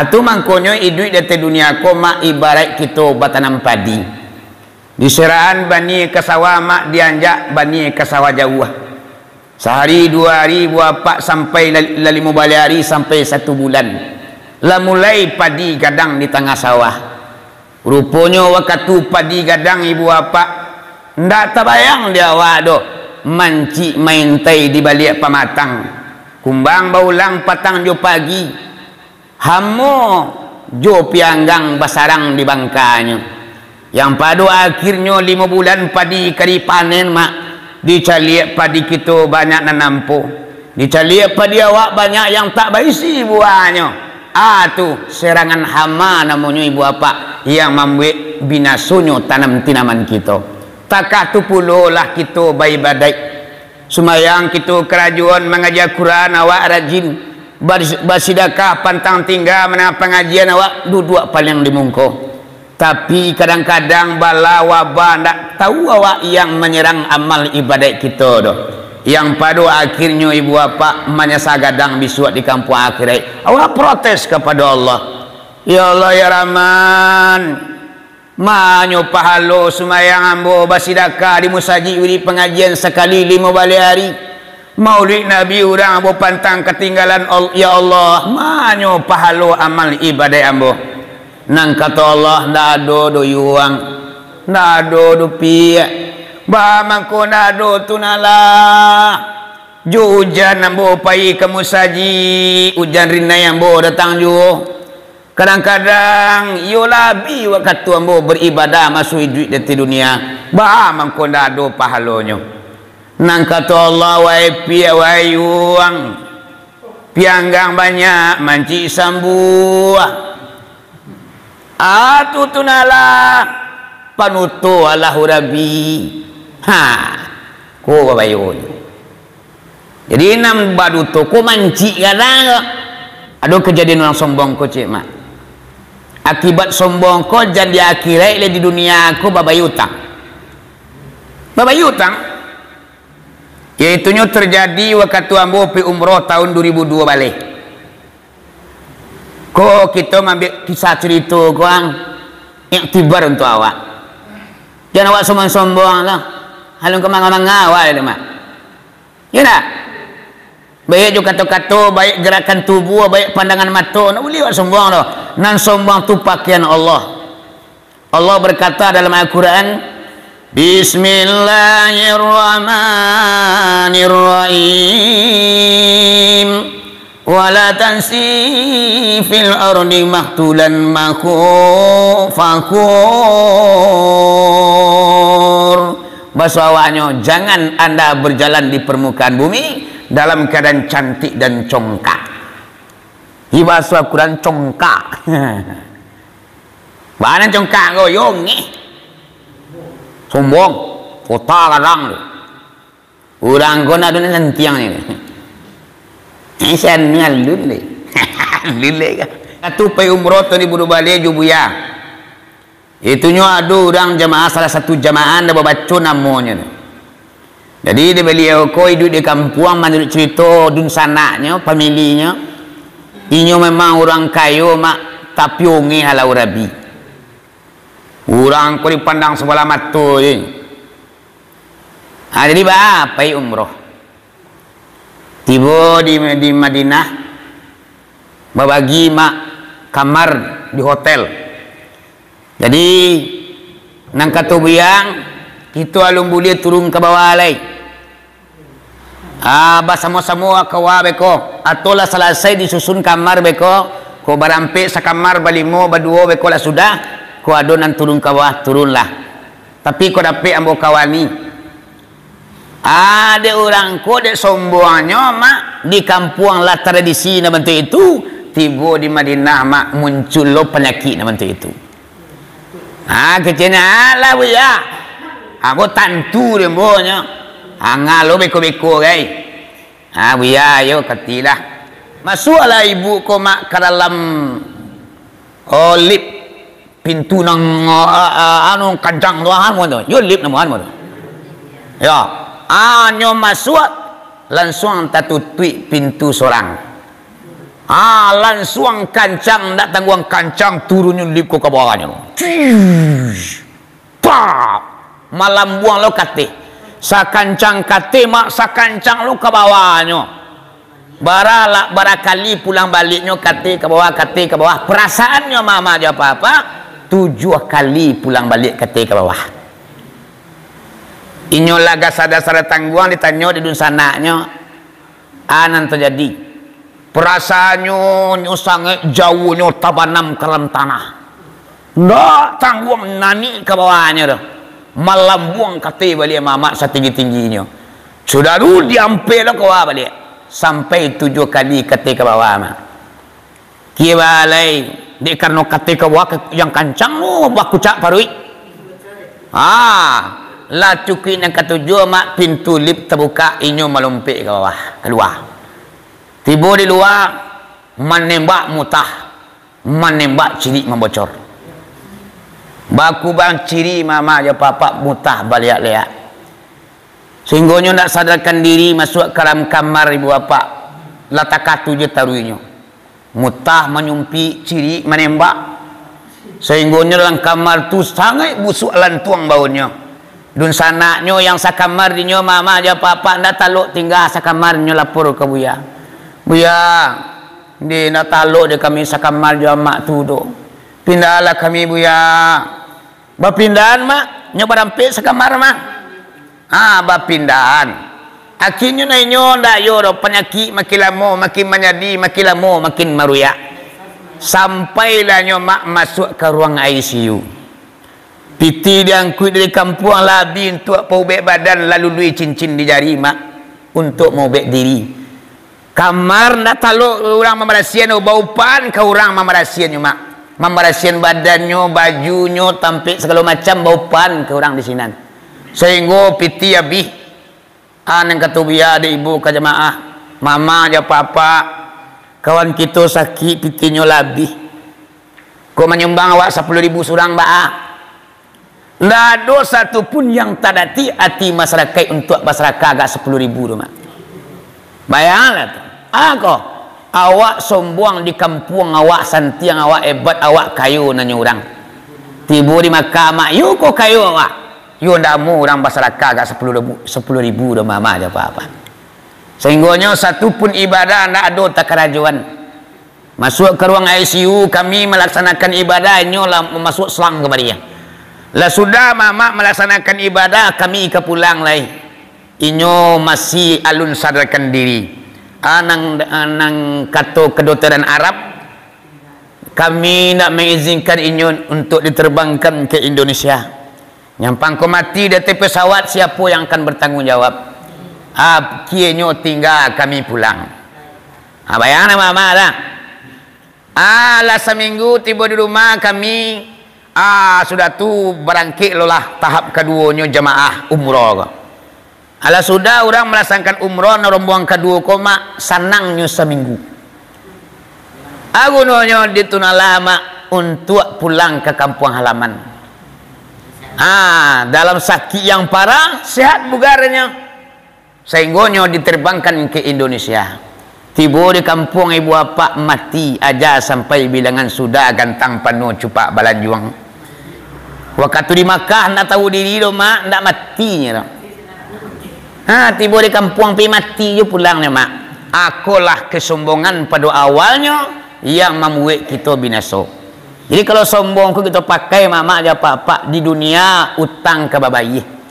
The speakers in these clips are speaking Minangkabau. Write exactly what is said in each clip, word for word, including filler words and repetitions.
Atu mangkonyo iduik di ateh dunia ko, Mak, ibaraik kito batanam padi. Diseraan bani ka sawah, Mak, dianjak bani ka sawah jauah. Sahari, duo hari, Ibu Apak, sampai la-, lalimo baleh hari, sampai satu bulan. Lah mulai padi gadang di tangah sawah. Ruponyo wakatu padi gadang, Ibu Apak, ndak tabayang di awak doh, mancik maintai di baliak pamatang. Kumbang baulang patang jo pagi. Hamo jo pianggang basarang di bangkanyo. Yang pado akhirnyo limo bulan padi ka dipanen, Mak. Dicaliak padi kito banyak nan ampo. Dicaliak padi awak banyak yang tak baisi buahnyo. Ah, tu, serangan hama namonyo, Ibu Apak, yang mambuek binasonyo tanam tinaman kito. Takah tu pulolah kito baibadaik. Sumbayang kito karajoan, mangaji Al-Quran awak rajin, bas-, basidakah pantang tingga, manangah pangajian awak duduak paliang di mungko. Tapi kadang-kadang bala wabah ndak tahu awak yang manyerang amal ibadaik kito doh. Yang pado akhirnyo Ibu Apak manyasa gadang bisuak di kampuang akhiraik. Awak protes kapado Allah. Ya Allah, ya Rahman, manyo pahalo sumbayang ambo, basidakah di musajik, wirid pangajian sakali limo baleh ari, maulid Nabi urang ambo pantang katinggalan, Al-, ya Allah, manyo pahalo amal ibadaik ambo? Nan kato Allah, ndak ado doh yuang, ndak ado doh piak, baa mangko ndak ado tu nan lah. Jo ujan ambo pai ka musajik, ujan rinai ambo datang juo. Kadang-kadang iyo labiah wakatu ambo baribadah masuak iduik di ateh dunia, baa mangko ndak ado pahalonyo? Nan kato Allah, wahai piak, wahai yuang, pianggang banyak, mancik sambuah. Ah, tu, tu nan lah panutuik Allah Rabbi. Ha, ko babayonyo. Jadi, nan baduto ko mancik gadang ko. Ado kajadian urang sombong ko, cik mak. Akibat sombong ko, jan di akhiraik lai di dunia ko babayia utang. Babayia utang. Yaitunyo terjadi wakatu ambo pai umroh tahun dua ribu dua baleh. Ko kito mambiak kisah carito ko ang, iktibar untuak awak. Jan awak sombong-sombong lah. Alun ka manga-manga awak lai, mak. Yo ndak? Baiak jo kato-kato, baiak garakan tubuah, baiak pandangan mato, ndak buliah awak sombong doh. Nan sombong tu pakaian Allah. Allah berkata dalam Al-Quran, "Bismillahirrahmanirrahim. Wala tamsi fil ardi mahtulan makhu-, fakhur." Baso awaknyo, jangan anda berjalan di permukaan bumi dalam keadaan cantik dan congkak. Di baso Al-Quran congkak. Bana congkak ko, yo ngeh. Sombong, kota gadang tu. Urang ko ndak ado nan santiang ni. Eh, sian ni alun deh. Alun deh ka. Atu pai umroh tahun dua ribu dua baleh jo buya. Itunyo ado urang jamaah, salah satu jamaah ndak babaco namonyo tu. Jadi, di baliau ko iduik di kampuang, manuruik carito dunsanaknyo, familinyo, inyo memang urang kayo, mak, tapi ongeh alau rabi. Urang ko dipandang sabalah mato je. Ha, jadi, baa, pai umroh. Tibo di, di Madinah, babagi, mak, kamar di hotel. Jadi, nan kato buyang, kito alun buliah turun ka bawah lai. Ah, basamo-samo ka bawah beko, atau lah salasai disusun kamar beko, ko barampek sakamar, balimo, baduo beko lah sudah, ko ado nan turun ka bawah, turunlah. Tapi ko dapek ambo kawan ni. Ah, dek urang ko, dek sombongnyo, mak, di kampuang lah tradisi nan bantuak itu, tibo di Madinah, mak, muncul lo panyakik nan bantuak itu. Ah, keceknyo, "Alah, Buya. Ambo tantu dek ambo nyo. Angah lo beko-beko, gai." Ah, Buya, ayo, katilah. Masuaklah ibu ko, mak, ka dalam, oh, lip. Pintu nan, ah, ah, anu, kancang tu, ah, anu tu. Yo, lip namo anu tu. Yo. Ah, nyo masuak, lansuang tatutuik pintu sorang. Ah, lansuang kancang, ndak tangguang kancang, turunnyo lip ko ka bawahnyo. Cuish! Pah! Malambuang lo kateh. Sakancang kateh, mak, sakancang lo ka bawahnyo. Bara lah, bara kali pulang baliaknyo, kateh ka bawah, kateh ka bawah. Parasaannyo mama jo papa, tujuah kali pulang baliak kateh ka bawah. Inyo lah gasa-gasa tangguang, ditanyo di dunsanaknyo, a nan tajadi. Parasaannyo, nyo sangaik jauah, nyo tabanam ka dalam tanah. Ndak tangguang nanik ka bawahnyo tu. Malambuang kateh baliak mamak satinggi-tingginyo. Sudah tu diampek lo ka bawah baliak. Sampai tujuah kali kateh ka bawah, mak. Kiye balai, dek karano kateh ka bawah ka-, yang kancang tu, bakucak paruik. Ha, lah cukuik nan katujuah, mak, pintu lip tabukak, inyo malompek ka bawah, kalua. Tibo di lua, manembak mutah, manembak cirik mambocor. Bakubang cirik mamak jo papak, mutah baliak-liak. Sahinggonyo ndak sadarkan diri, masuak ka dalam kamar ibu bapak, lah takatu jo taruihnyo. Mutah manyumpik, cirik manembak. Sahinggonyo dalam kamar tu sangaik busuak lantuang baunnyo. Dunsanaknyo yang sakamar dinyo, mamak jo papak, ndak talok tingga sakamar, nyo lapor ka buya. "Buya, di ndak talok di kami sakamar jo amak tu doh. Pindahlah kami, buya." Bapindahan, mak, nyo barampek sakamar, mak. Ha, bapindahan. Akhirnyo, nah, inyo ndak yo doh, panyakik makin lamo makin manjadi, makin lamo makin maruyak. Sampailah nyo, mak, masuak ka ruang I C U. Pitih diangkuik dari kampuang, lah abih untuak paubek badan, lah luluih cincin di jari, mak, untuak maubek diri. Kamar ndak talok urang mambarasiahan, baupahan ka urang mambarasiahannyo, mak. Mambarasiahan badannyo, bajunyo, tampek sagalo macam, baupahan ka urang di sinan. Sahinggo pitih abih. A nan kato buya dek ibu ka jamaah, mama jo papak, kawan kito sakik, pitihnyo lah abih. Kok manyumbang awak sapuluah ribu surang, baa? Ndak ado satu pun yang tadatik ati masarakaik untuak basarakah agak sapuluah ribu tu, mak. Bayanglah tu. Ako, awak sombuang di kampuang, awak santiang, awak ebat, awak kayo, nanyo urang. Tibo di Makkah, mak, yo ko kayo awak. Yo ndak amuah urang basarakah agak sapuluah ribu, sapuluah ribu tu, mama jo papak. Sahinggonyo satu pun ibadah ndak ado takarajoan. Masuak ka ruang I C U, kami malaksanakan ibadah, inyo lah mamasuak selang ka bariah. Lah sudah mamak malaksanakan ibadah, kami ka pulang lai. Inyo masih alun sadarkan diri. A nan, a nan kato kedokteran Arab, kami ndak mengizinkan inyo untuk diterbangkan ke Indonesia. Nyampang ko mati di ateh pesawat, siapo yang akan bertanggung jawab? Ah, kienyo tingga kami pulang. Ah, bayang lah, Mak, Mak, dah. Ah, lah saminggu tibo di rumah kami, ah, sudah tu barangkek lo lah tahap kaduonyo jamaah umroh ko. Alah sudah urang malaksanakan umroh, nah, rombongan kaduo ko, Mak, sanangnyo saminggu. A gunonyo di tu nah lah, Mak, untuak pulang ka kampuang halaman. Ha, dalam sakik yang parah, sehat bugarnyo. Sahinggonyo diterbangkan ke Indonesia. Tibo di kampuang ibu apak mati, aja sampai bilangan sudah gantang panuah cupak balanjuang. Wakatu di Makkah ndak tahu diri doh, Mak, ndak mati nyo doh. Ha, tibo di kampuang pi mati jo pulangnyo, Mak. Akolah kesombongan pado awalnyo yang mambuek kito binaso. Jadi kalau sombong ko kito pakai, Mak, Mak, jo apak-apak di dunia utang ka babayie.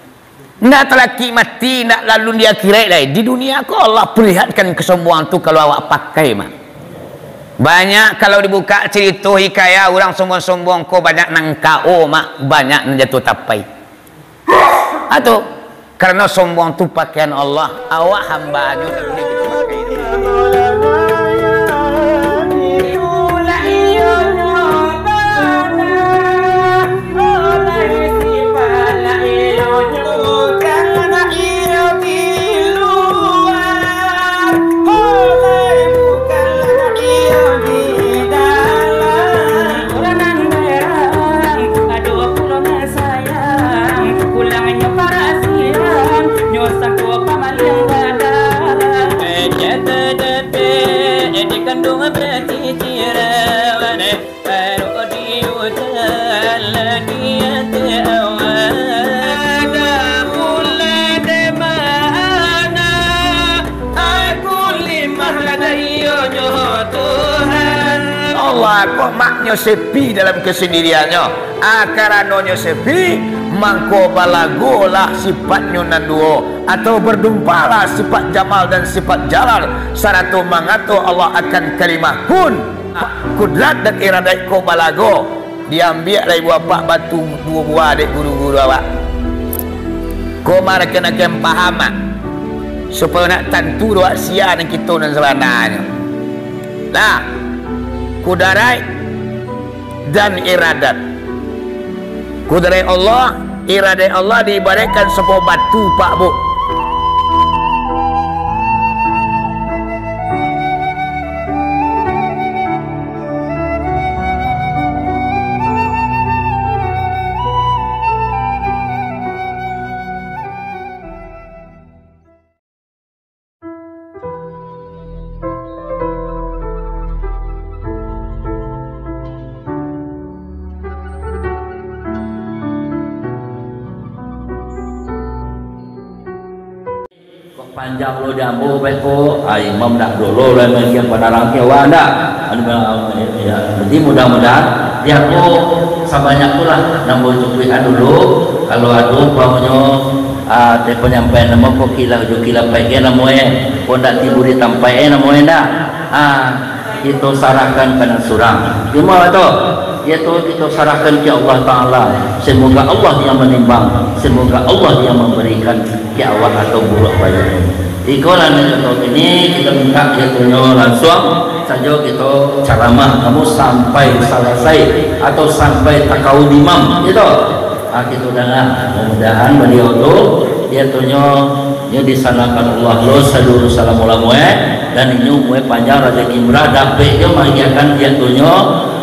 Ndak talakik mati, ndak lalun di akhirat lai. Di dunia ko Allah perlihatkan kesombongan tu kalau awak pakai, Mak. Banyak kalau dibukak carito hikayat urang sombong-sombong ko banyak nan K O, Mak, banyak nan jatuah tapai. Atu, karano sombong tu pakaian Allah, awak hamba-Nyo. Mako maknyo sepi dalam kesendiriannyo. Ah, karanonyo sepi, mangko balagolah sifatnyo nan duo, atau berdumpalah sifat jamal dan sifat jalal, sarato mangato Allah akan kalimah kun, kudrat dan iradat ko balago. Diambiak lai buah apak batu duo buah dek guru-guru awak. Ko marakan-akan paham, ah, supayo nak tantu doh sia nan kito nan sabananyo. Nah, kudaraik dan iradat. Kudaraik Allah, iradat Allah diibaratkan sabuah batu, Pak, Bu. Kok panjang lo di ambo baik ko, ah, imam dak dolo lah bagian panarang ke awak ndak. Anu, ya, jadi mudah-mudahan, ya ko, sabanyak tu lah, nan ambo cukuikan dulu. Kalau ado umpamonyo, ah, teh panyampaian namo ko kilah jo kilah paik namo eh, ko ndak tibo di tampaik eh namo eh ndak. Ah, kito sarahkan ka nan surang. Cuma tu, yaitu kito sarahkan ka Allah Taala. Semoga Allah yang menimbang, semoga Allah yang memberikan ka awak atau buruak baik. Iko lah nyo, kini kito minta, yaitunyo, lansuang sajo kito caramah, namun sampai salasai atau sampai takaun imam, gitu. Ah, kito danga. Mudah-mudahan baliau tu, yaitunyo, nyo disanakan Allah lo saluruh salam ulama, eh, dan inyo umua panjang, razaki murah, dapek jo magiahkan, yaitunyo,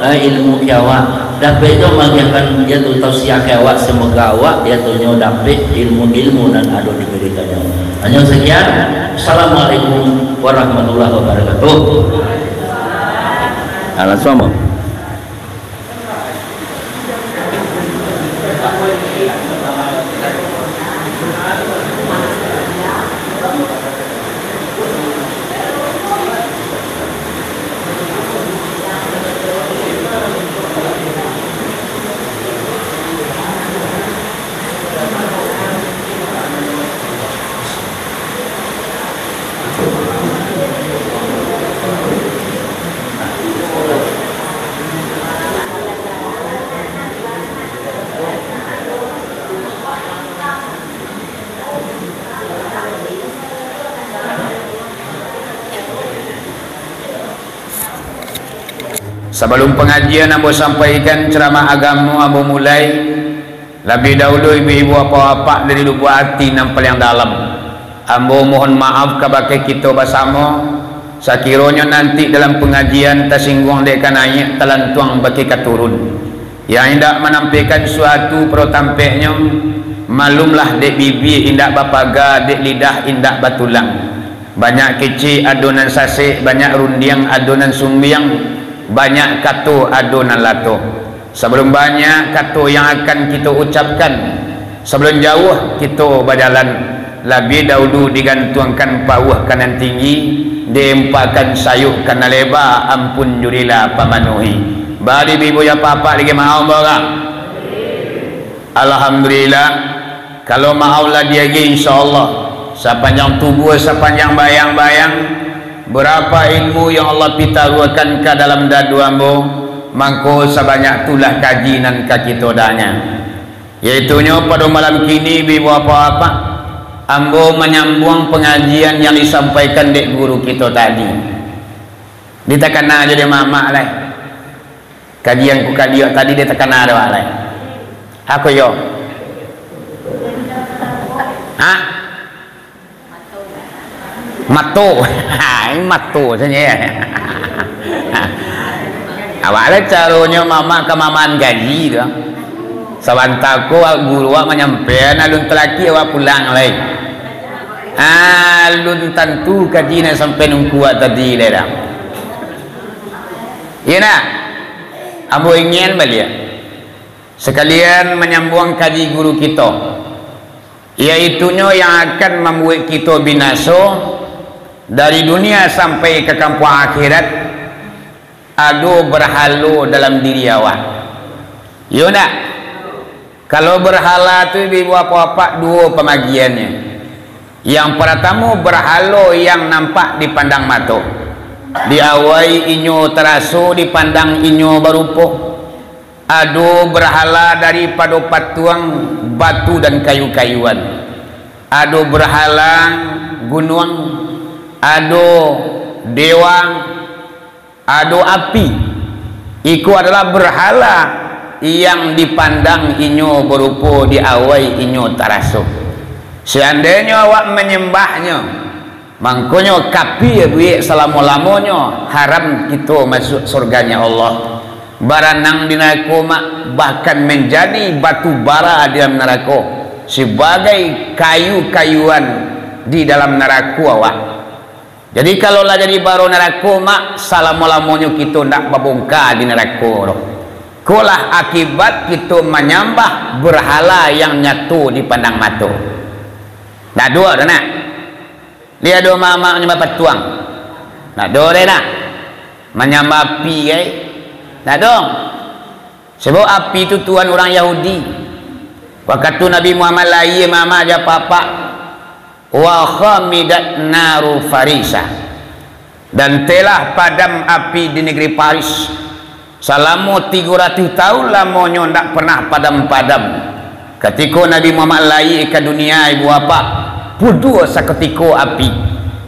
eh, ilmu ka awak, dapek jo magiahkan, yaitu tausiah ka awak, semoga awak, yaitunyo, dapek ilmu-ilmu nan ado dibarikannyo. Hanya sekian. Assalamualaikum warahmatullahi wabarakatuh. Alah, sama. Sabalum pangajian ambo sampaikan, caramah agamo ambo mulai, labiah dahulu ibu-ibu, apak-apak, dari lubuak ati nan paliang dalam, ambo mohon maaf kabake kito basamo, sakironyo nanti dalam pangajian tasingguang dek ka naiak, talantuang bake ka turun. Yang indak manampaikan suatu pado tampeknyo, maklumlah dek bibia indak bapaga, dek lidah indak batulang. Banyak kecek ado nan sasek, banyak rundiang ado nan sumbiang, banyak kato ado nan lato. Sabalum banyak kato yang akan kito ucapkan, sabalum jauah kito bajalan, labiah dahulu digantuangkan pauah ka nan tinggi, diimpakan sayok ka nan leba, ampun jo rila pamanuhi. Bari bibu jo apak-apak lagi maaf, ambo ka. Alhamdulillah, kalau maaf lah diagiah, insya Allah, sapanjang tubuah, sapanjang bayang-bayang, berapa ilmu yang Allah pitaruahkan ka dalam dadu ambo, mangko sabanyak tulah kaji nan ka kito danga. Yaitunyo pado malam kini, bibu apak-apak, ambo manyambuang pangajian yang disampaikan dek guru kito tadi. Ditakana jo dek mamak lai. Kajian ku kaliak tadi ditakana dek awak lai. Ako yo? Ha? Mato. Ini mato sajo, ya. Awak lah caronyo mamak ka mamaan gaji tu. Sabanta ko awak guru awak manyampaian, alun talaki awak pulang lai. Alun tantu kaji nan sampai nungku awak tadi lai dah. Iyo nak? Ambo ingin baliak. Sakalian manyambuang kaji guru kito, yaitunyo yang akan mambuek kito binaso dari dunia sampai ka kampuang akhirat, Ado berhalo dalam diri awak. Iyo ndak? Kalau berhala tu, ibu-ibu, bapak-bapak, duo pambagiannyo. Yang partamo, berhalo yang nampak dipandang mato. Diawai inyo taraso, dipandang inyo barupo. Ado berhala daripado patuang, batu dan kayu-kayuan. Ado berhala gunuang, ado dewa, ado api. Iko adalah berhala yang dipandang inyo barupo, diawai inyo taraso. Seandainyo awak manyambahnyo, mangkonyo kapia buek salamo-lamonyo, haram kito masuak surganyo Allah. Baranang di narako, mak, bahkan manjadi batu bara di dalam narako, sabagai kayu-kayuan di dalam narako awak. Jadi, kalau lah jadi bara narako, mak, salamo-lamonyo kito ndak babongka di narako doh. Ikolah akibat kito manyambah berhala yang nyato dipandang mato. Ndak ado doh, nak. Lai ado amak-amak manyambah patuang? Ndak ado doh, nak. Manyambah api, ai? Ndak ado. Sabab api tu tuhan urang Yahudi. Wakatu Nabi Muhammad lahia, mamak jo apak-apak, "Wa khamidat naru Farisa." Dan telah padam api di negeri Paris. Salamo tigo ratuih taun lamonyo ndak pernah padam-padam. Katiko Nabi Muhammad lahia ka dunia, ibu apak, puduah sakutiko api.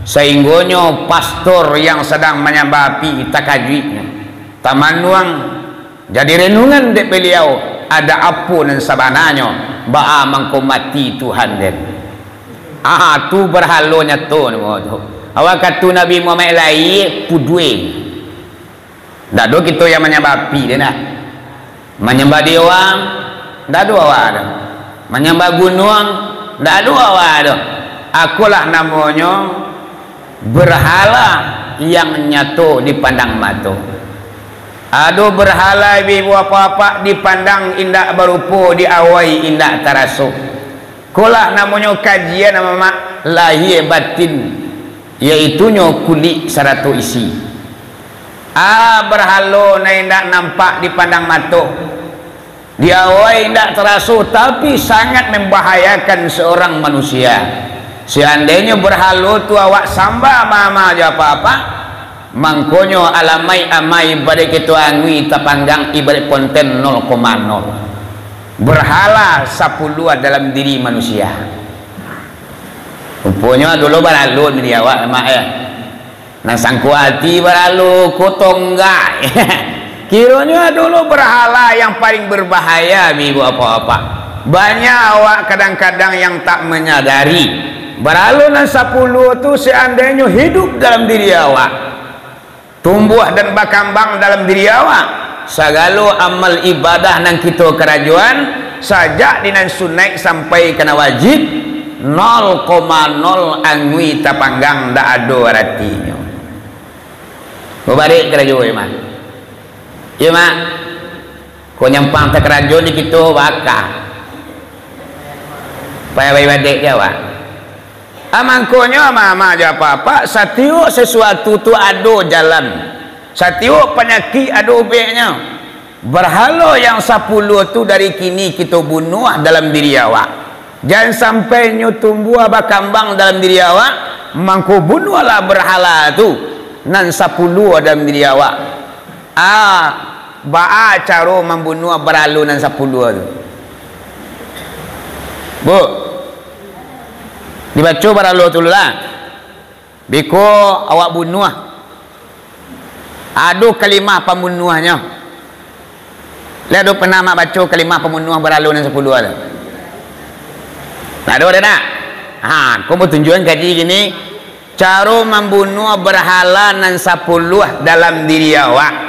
Sainggonyo pastor yang sadang manyambah api takajuiknyo. Tamanuang jadi renungan dek baliau, ado apo nan sabananyo, baa mangko mati Tuhan den. Ah, tu barhalo nyato namo tu. Wakatu Nabi Muhammad lahia, puduah. Ndak ado kito yang manyambah api den, nah. Manyambah dewa, ndak ado awak tu. Manyambah gunuang, ndak ado awak tu. Akolah namonyo berhala yang nyato dipandang mato. Ado berhala, ibu-ibu, apak-apak, dipandang indak barupo, diawai indak taraso. Ikolah namonyo kajian, mamak, lahia batin, yaitunyo kulik sarato isi. Ah, berhalo nan indak nampak dipandang mato, diawai indak taraso, tapi sangat membahayakan seorang manusia. Seandainyo berhalo tu awak sambah, mamak jo apak-apak, mangkonyo alamaik amai ibarat kito anggui tapanggang, ibarat konten nol koma nol. Berhala sapuluah dalam diri manusia. Ruponyo dulu barhalo diri awak, mak, eh. Nan sangko ati barhalo ko tonggak. Kironyo dulu berhala yang paling berbahaya, ibu apak-apak. Banyak awak kadang-kadang yang tak menyadari. Barhalo nan sapuluah tu seandainyo hidup dalam diri awak, tumbuah dan bakambang dalam diri awak, sagalo amal ibadah nan kito karajoan, sajak di nan sunaik sampai ka nan wajib, nol koma nol anggui tapanggang, ndak ado aratinyo. Babarek karajo, yo, Mak? Yo, Mak? Ko nyampang takarajo di kito baka. Payah baibadek jo awak. Ah, mangkonyo, mamak jo apak-apak, satiok sasuatu tu ado jalan. Satiok panyakik ado ubeknyo. Barhalo yang sapuluah tu dari kini kito bunuah dalam diri awak. Jan sampai nyo tumbuah bakambang dalam diri awak, mangko bunuahlah barhala tu nan sapuluah dalam diri awak. Ah, baa caro mambunuah barhalo nan sapuluah tu? Bu, dibaco barhalo tu dulu lah. Biko awak bunuah. Ado kalimah pambunuahnyo. Lai ado pernah mak baco kalimah pambunuah barhalo nan sapuluah tu? Ndak ado, ado ndak? Ha, ko batunjuakan kaji kini, caro mambunuah barhala nan sapuluah dalam diri awak.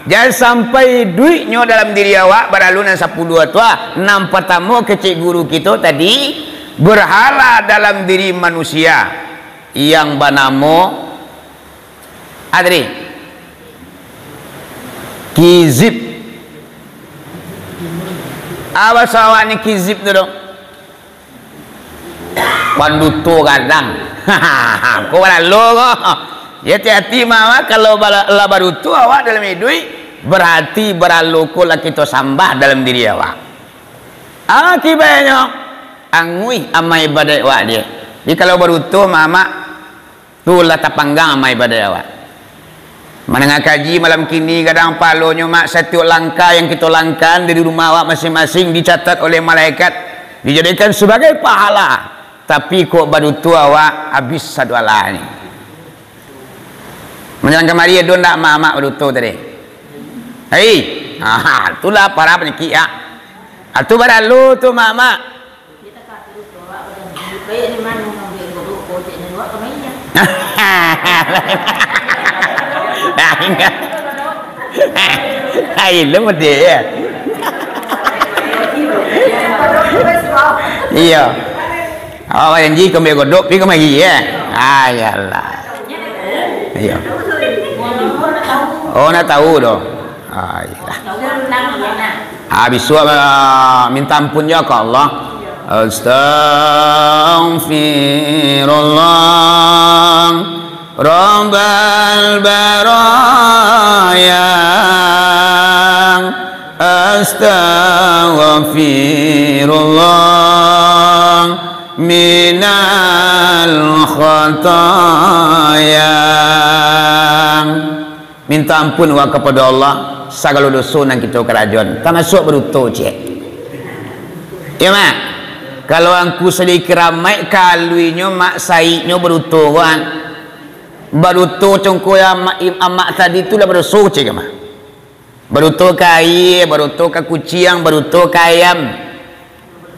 Jan sampai iduiknyo dalam diri awak barhalo nan sapuluah tu, ah. Nan partamo kecek guru kito tadi, berhala dalam diri manusia. Yang banamo, ah, tadi, kizib. Ah, bahaso awak ni kizib tu doh. Panduto gadang. Ko barhalo ko. Ya, hati-hati, Mak, kalau bala-, lah baduto awak dalam iduik, barati baralo ko lah kito sambah dalam diri awak. Akibatnyo, anguih amal ibadaik awak, dek. Jadi, kalau baduto, Mak, tu lah tapanggang amal ibadaik awak. Mandanga kaji malam kini, kadang palonyo, Mak, satiok langkah yang kito langkahkan dari rumah awak masing-masing dicatat oleh malaikat, dijadikan sabagai pahala. Tapi kok baduto awak, abih sadoalahnyo. Manjalang kamari ado ndak mak-mak baduto tadi? Hei, ha, tu lah para panyakik, ya. Ah, tu baralo tu mak-mak. Lain. Lain lo mode, ya. Iyo. Awak bajanji ka ambiak godok, pi kamari, ya. Ah, iyolah. Iyo. Oh, ndak tahu doh. Ah, iyolah. Ah, bisuak, ah, minta ampun jo ka Allah. Astaghfirullah. Rabbal baraya, astaghfirullah minal khataya. Minta ampun awak kapado Allah, sagalo doso nan kito karajoan, tamasuak baduto, ciek. Iyo, Mak. Kalau Angku Sali Keramat, kaluinyo, Mak, saiknyo baduto, kan. Baduto congko amak, amak tadi tu lah badoso, cek, Mak. Baduto ka aia, baduto ka kuciang, baduto ka ayam.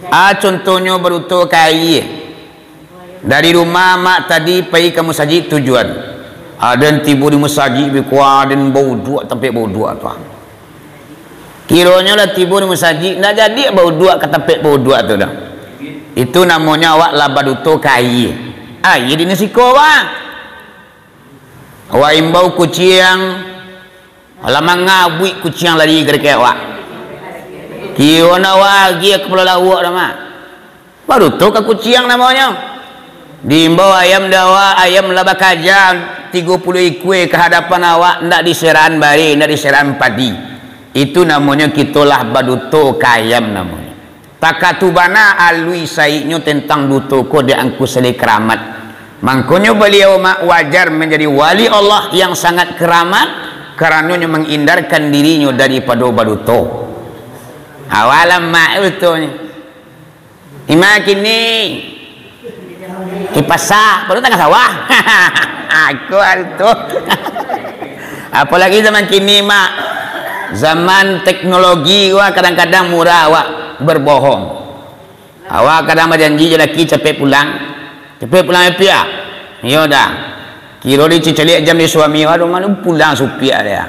Ah, contohnyo baduto ka aia. Dari rumah amak tadi pai ka musajik tujuan. Aden tibo di musajik, bikua aden bauduak tampek bauduak tu. Kironyo lah tibo di musajik, ndak jadi bauduak ka tampek bauduak tu doh. Itu namonyo awak lah baduto ka aia. Aia di nan siko, Bang. Awak imbau kuciang, alah mangabuik kuciang lari ka dakek awak. Kiro nak awak agiah kapalo lauak dah, Mak. Baduto ka kuciang namonyo. Diimbau ayam dek awak, ayam lah bakaja tigo puluah ikua ka hadapan awak, ndak diseran bareh, ndak diseran padi. Itu namonyo kito lah baduto ka ayam namonyo. Takah tu bana alui saiknyo tentang duto ko dek Angku Sali Keramat. Mangkonyo baliau, Mak, wajar manjadi wali Allah yang sangat keramat, karano nyo mangindarkan dirinyo daripado baduto. Awak lah, Mak, dutonyo. Ima kini? Di pasa, baru tangah sawah. Aku tu. Apolagi zaman kini, Mak. Zaman teknologi, wah, kadang-kadang murah awak berbohong. Awak kadang bajanji jo laki capek pulang. Capek pulang, Piak? Iyo dah. Kiro dicaliak jam di suami, aduh, mano pulang supiak dia.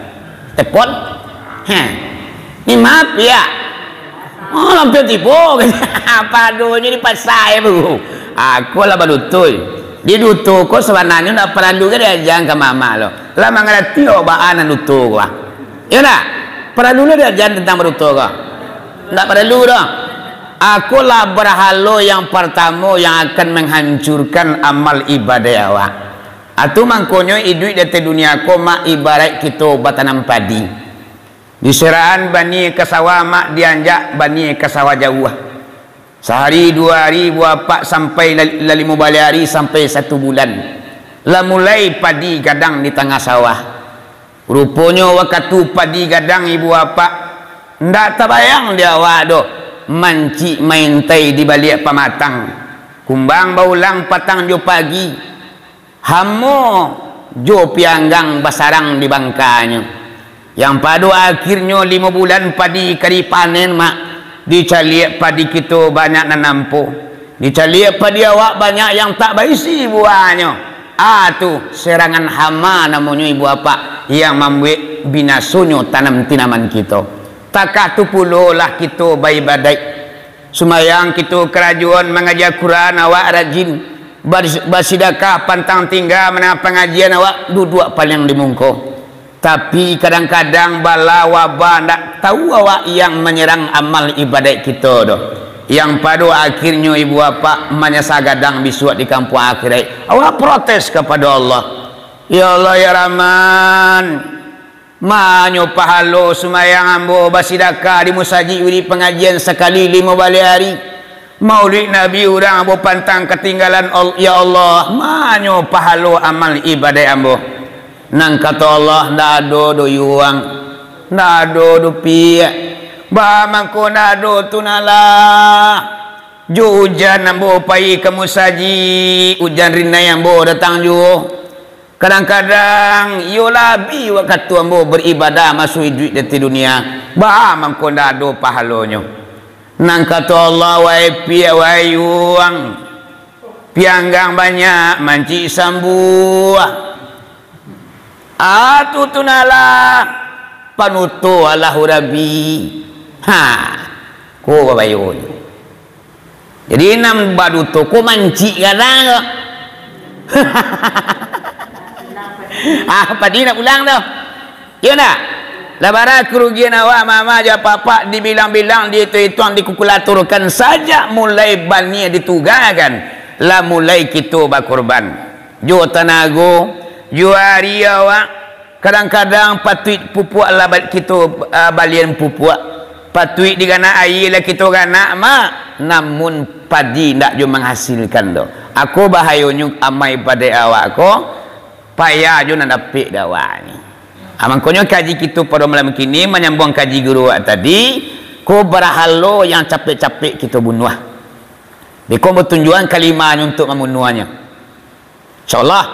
Tepon? Heh. Ni maaf, Piak. Oh, lampir tibo. Padonyo di pasa, ya, Bu. Aku lah baduto. Di duto ko sabananyo ndak paralu ka diajakan ka mamak lo. Lah mangarati awak baa nan duto ko, ah. Iyo ndak? Paralu lo diajakan tentang baduto ko? Ndak paralu doh. Akolah barhalo yang partamo yang akan manghancurkan amal ibadaik awak. Atu mangkonyo iduik di ateh dunia ko, Mak, ibaraik kito batanam padi. Diseraan bania ka sawah, Mak, dianjak bania ka sawah jauah. Sahari duo hari ibu apak sampai la-, lah limo baleh hari sampai satu bulan. Lah mulai padi gadang di tangah sawah. Ruponyo wakatu padi gadang ibu apak, ndak tabayang di awak doh, mancik maintai di baliak pamatang. Kumbang baulang patang jo pagi, hamo jo pianggang basarang di bangkanyo. Yang pado akhirnyo limo bulan padi ka dipanen, Mak, dicaliak padi kito banyak nan ampo. Dicaliak padi awak banyak yang tak baisi buahnyo. Ah, tu, serangan hama namonyo ibu apak yang mambuek binasonyo tanam tinaman kito. Takah tu pulolah kito baibadaik. Sumbayang kito karajoan, mangaji Al-Quran awak rajin, bas-, basidakah pantang tingga, manangah pangajian awak duduak paliang di mungko. Tapi kadang-kadang bala wabah ndak tahu awak yang manyerang amal ibadaik kito doh. Yang pado akhirnyo ibu apak manyasa gadang bisuak di kampuang akhiraik. Awak protes kapado Allah. Ya Allah, ya Rahman, manyo pahalo sumayang ambo, basidakah di musajik, wirid pangajian sakali limo baleh ari, maulid Nabi urang ambo pantang katinggalan, Al-, ya Allah, manyo pahalo amal ibadaik ambo. Nan kato Allah, ndak ado doh yuang, ndak ado doh piak, ba mangko ndak ado tu nah lah. Jo ujan ambo pai ka musajik, ujan rinai ambo datang juo. Kadang-kadang, iyo labiah wakatu ambo baribadah masuak iduik di ateh dunia, ba mangko ndak ado pahalonyo. Nan kato Allah, wahai piak, wahai yuang, pianggang banyak, mancik sambuah. Ah, tu, tu nah lah, panutuah Allahu Rabbi. Ha, ko babayonyo. Jadi, nan baduto ko mancik gadang ko. Ah, padi nak pulang tu. Iyo ndak? Lah bara karugian awak, mama jo apak-apak, dibilang-bilang, diituang-ituang, dikukulaturkan, sajak mulai baniah ditugakan, lah mulai kito bakurban. Jo tanago, jo ari awak, kadang-kadang patuik pupuak lah ba-, kito, ah, balian pupuak. Patuik diganak aia lah kito ganak, mak. Namun padi ndak jo manghasilkan doh. Ako bahayonyo amai padai awak ko, payah jo nan dapek dek awak ni. Ah, mangkonyo kaji kito pado malam kini manyambuang kaji guru awak tadi, ko barahalo yang capek-capek kito bunuah. Beko batunjuakan kalimahnyo untuak mambunuahnyo. Insyaallah,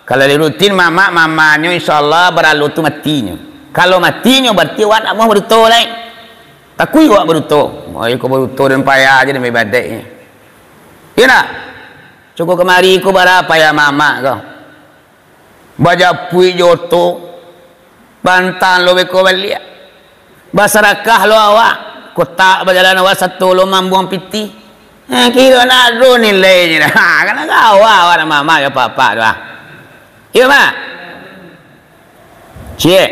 kalau lai rutin mamak-mamaknyo, insyaallah baralo tu matinyo. Kalau matinyo, bararti awak ndak amuah baduto lai. Takuik awak baduto. Wah, iko baduto dan payah aja dan baibadaik. Iyo ndak? Cukuik kamari ko bara payah mamak ko. Bajapuik jo oto. Pantang lo beko baliak. Basarakah lo awak. Kotak bajalan awak sato lo mambuang pitih. Eh, kiro ndak ado nilainyo dah. Ha, kan agak awak, awak nak mamak jo apak-apak tu, ah. Iyo, Mak? Ciek.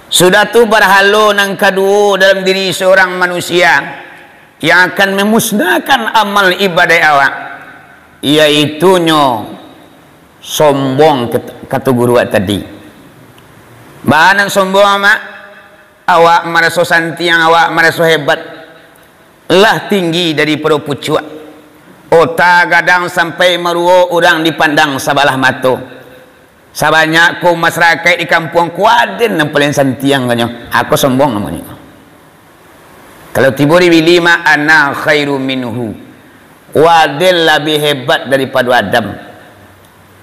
Sudah tu, barhalo nan kaduo dalam diri seorang manusia yang akan memusnahkan amal ibadah awak, yaitunyo sombong, kat-, kato guru awak tadi. Baa nan sombong, Mak? Awak maraso santiang, awak maraso hebat, lah tinggi daripado pucuak. Ota gadang sampai maruo urang dipandang sabalah mato. Sabanyak ko masarakaik di kampuang ko, aden nan paliang santiang kanyo. Ako sombong namonyo. Kalau tibo di bili mah, "Ana khairu minhu." Waden labiah hebat daripado Adam.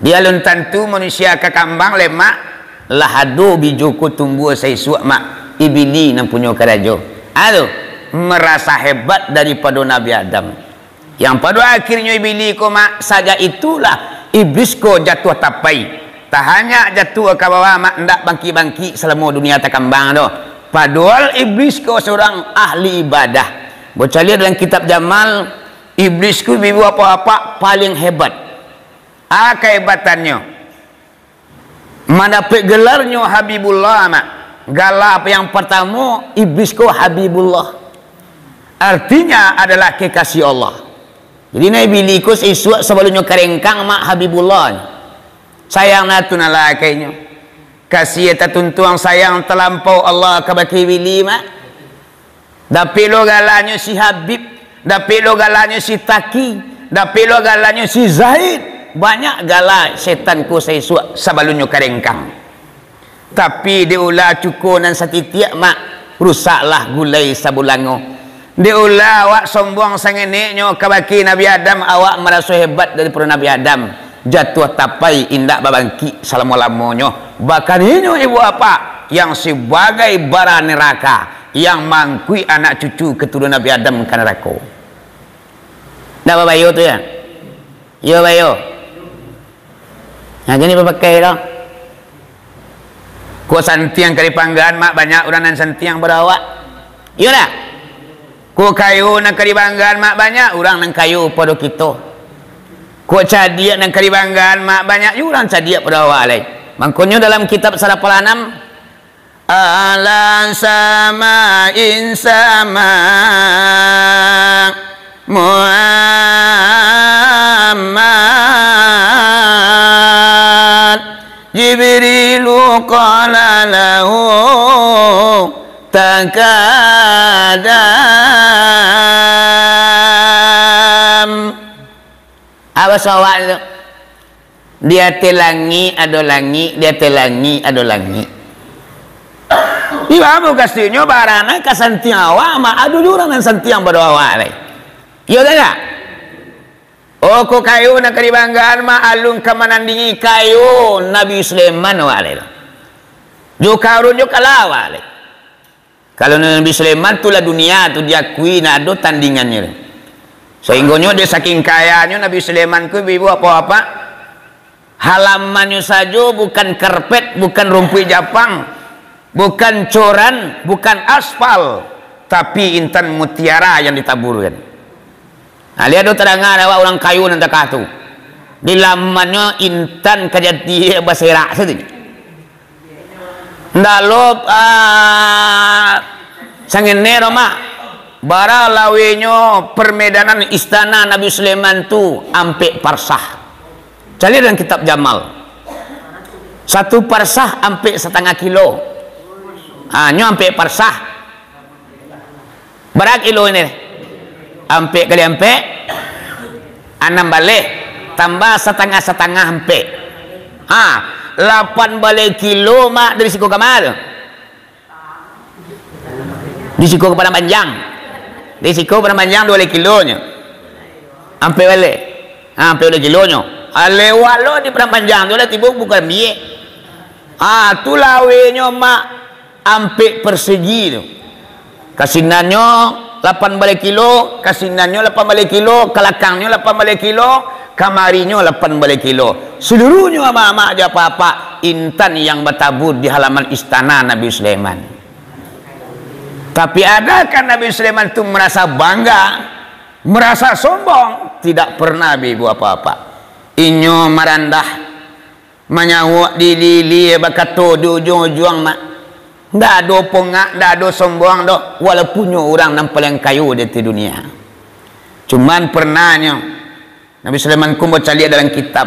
Di alun tantu manusia ka kambang lemak, lah ado bijo ko tumbuah saisuak, Mak, ibili nan punyo karajo. Ado, marasa hebat daripado Nabi Adam. Yang pado akhirnyo ibili ko, Mak, sajak itulah iblis ko jatuah tapai. Tahanyak jatuah ka bawah, Mak, ndak bangkik-bangkik salamo dunia takambang doh. Padohal iblis ko surang ahli ibadah. Bocaliak dalam kitab Jamal, iblis ko ibu-ibu apak-apak paling hebat. A kahebatannyo, mandapek gelarnyo Habibullah, Mak. Gala yang partamo, iblis ko Habibullah. Artinya adalah kekasih Allah. Jadi, nan ibili ko saisuak sabalunnyo karengkang, Mak, Habibullah. Sayang nah tu nah lah kainyo. Kasih tatuntuang sayang talampau Allah kabake ibili, Mak. Dapek lo galanyo si Habib, dapek lo galanyo si Taki, dapek lo galanyo si Zaid. Banyak gala setan ko saisuak sabalunnyo karengkang. Tapi dek ulah cuko nan satitiak, Mak, rusaklah gulai sabulango. Dek ulah awak sombong sangeneknyo kabake Nabi Adam, awak maraso hebat daripado Nabi Adam. Jatuah tapai indak babangkik salamo-lamonyo. Bahkan inyo ibu apak yang sebagai bara neraka, yang mangkuik anak cucu keturunan Nabi Adam ka narako. Ndak babayo tu, ya? Iyo, bayo. Nah, jadi bapakai tu. Ko santiang ka dipanggaan, Mak, banyak urang nan santiang pado awak. Iyo ndak? Ko kayo nan ka dibanggaan, Mak, banyak urang nan kayo pado kito. Ko cadiak nan ka dibanggaan, Mak, banyak juo urang cadiak pado awak lai. Mangkonyo dalam kitab Sarapal Anam, Ala sama'in sama' Muhammad. takadam. Apa sawak tu? Di ateh langik ado langik, di ateh langik ado langik. Ibamu kastinyo barana ka santiang awak, ma ado jo urang nan santiang pado awak lai. Iyo dak? Oh, ko kayo nan ka dibanggaan, ma alun ka manandingi kayo Nabi Sulaiman awak lai. Jo Karun jo kalah awak lai. Kalau Nabi Sulaiman tu lah dunia tu diakui, ndak ado tandingannyo. Sahinggonyo dek saking kayanyo Nabi Sulaiman ko, ibu-ibu, bapak-bapak, halamannyo sajo bukan karpet, bukan rumpuik Japang, bukan coran, bukan aspal, tapi intan mutiara yang ditaburkan. Nah, liek tu tadanga dek awak urang kayo nan takah tu. Di lamannyo intan kajati baserak sajo. Ndak lo, ah, sangene ro, Mak. Bara lawenyo permedanan istana Nabi Sulaiman tu ampek parsah. Caliak dalam kitab Jamal. Satu parsah ampek satangah kilo. Ah, nyo ampek parsah. Bara kilo ini? Ampek kali ampek, anam baleh, tambah satangah-satangah ampek. Ha, lapan baleh kilo, Mak, dari siko ka ma tu? Di siko ka Padang Panjang. Di siko Padang Panjang duo baleh kilonyo. Ampek baleh. Ha, ampek baleh kilonyo. Ha, lewat lo di Padang Panjang tu lah tibo bukan biek. Ha, tu lawenyo, Mak. Ampek persegi tu. Kasinannyo lapan baleh kilo, kasinannyo lapan baleh kilo, kalakangnyo lapan baleh kilo, kamarinyo lapan baleh kilo. Seluruhnyo amak-amak jo apak-apak, intan yang batabur di halaman istana Nabi Sulaiman. Tapi, adakah Nabi Sulaiman tu merasa bangga, merasa sombong? Tidak pernah, ibu-ibu, bapak-bapak. Inyo marandah, manyawok di ilia-ilia, bakato di ujuang-ujuang, Mak. Ndak ado pongak, ndak ado sombong doh, walaupun nyo urang nan paliang kayo di ateh dunia. Cuman pernah nyo, Nabi Sulaiman ko bacaliak dalam kitab.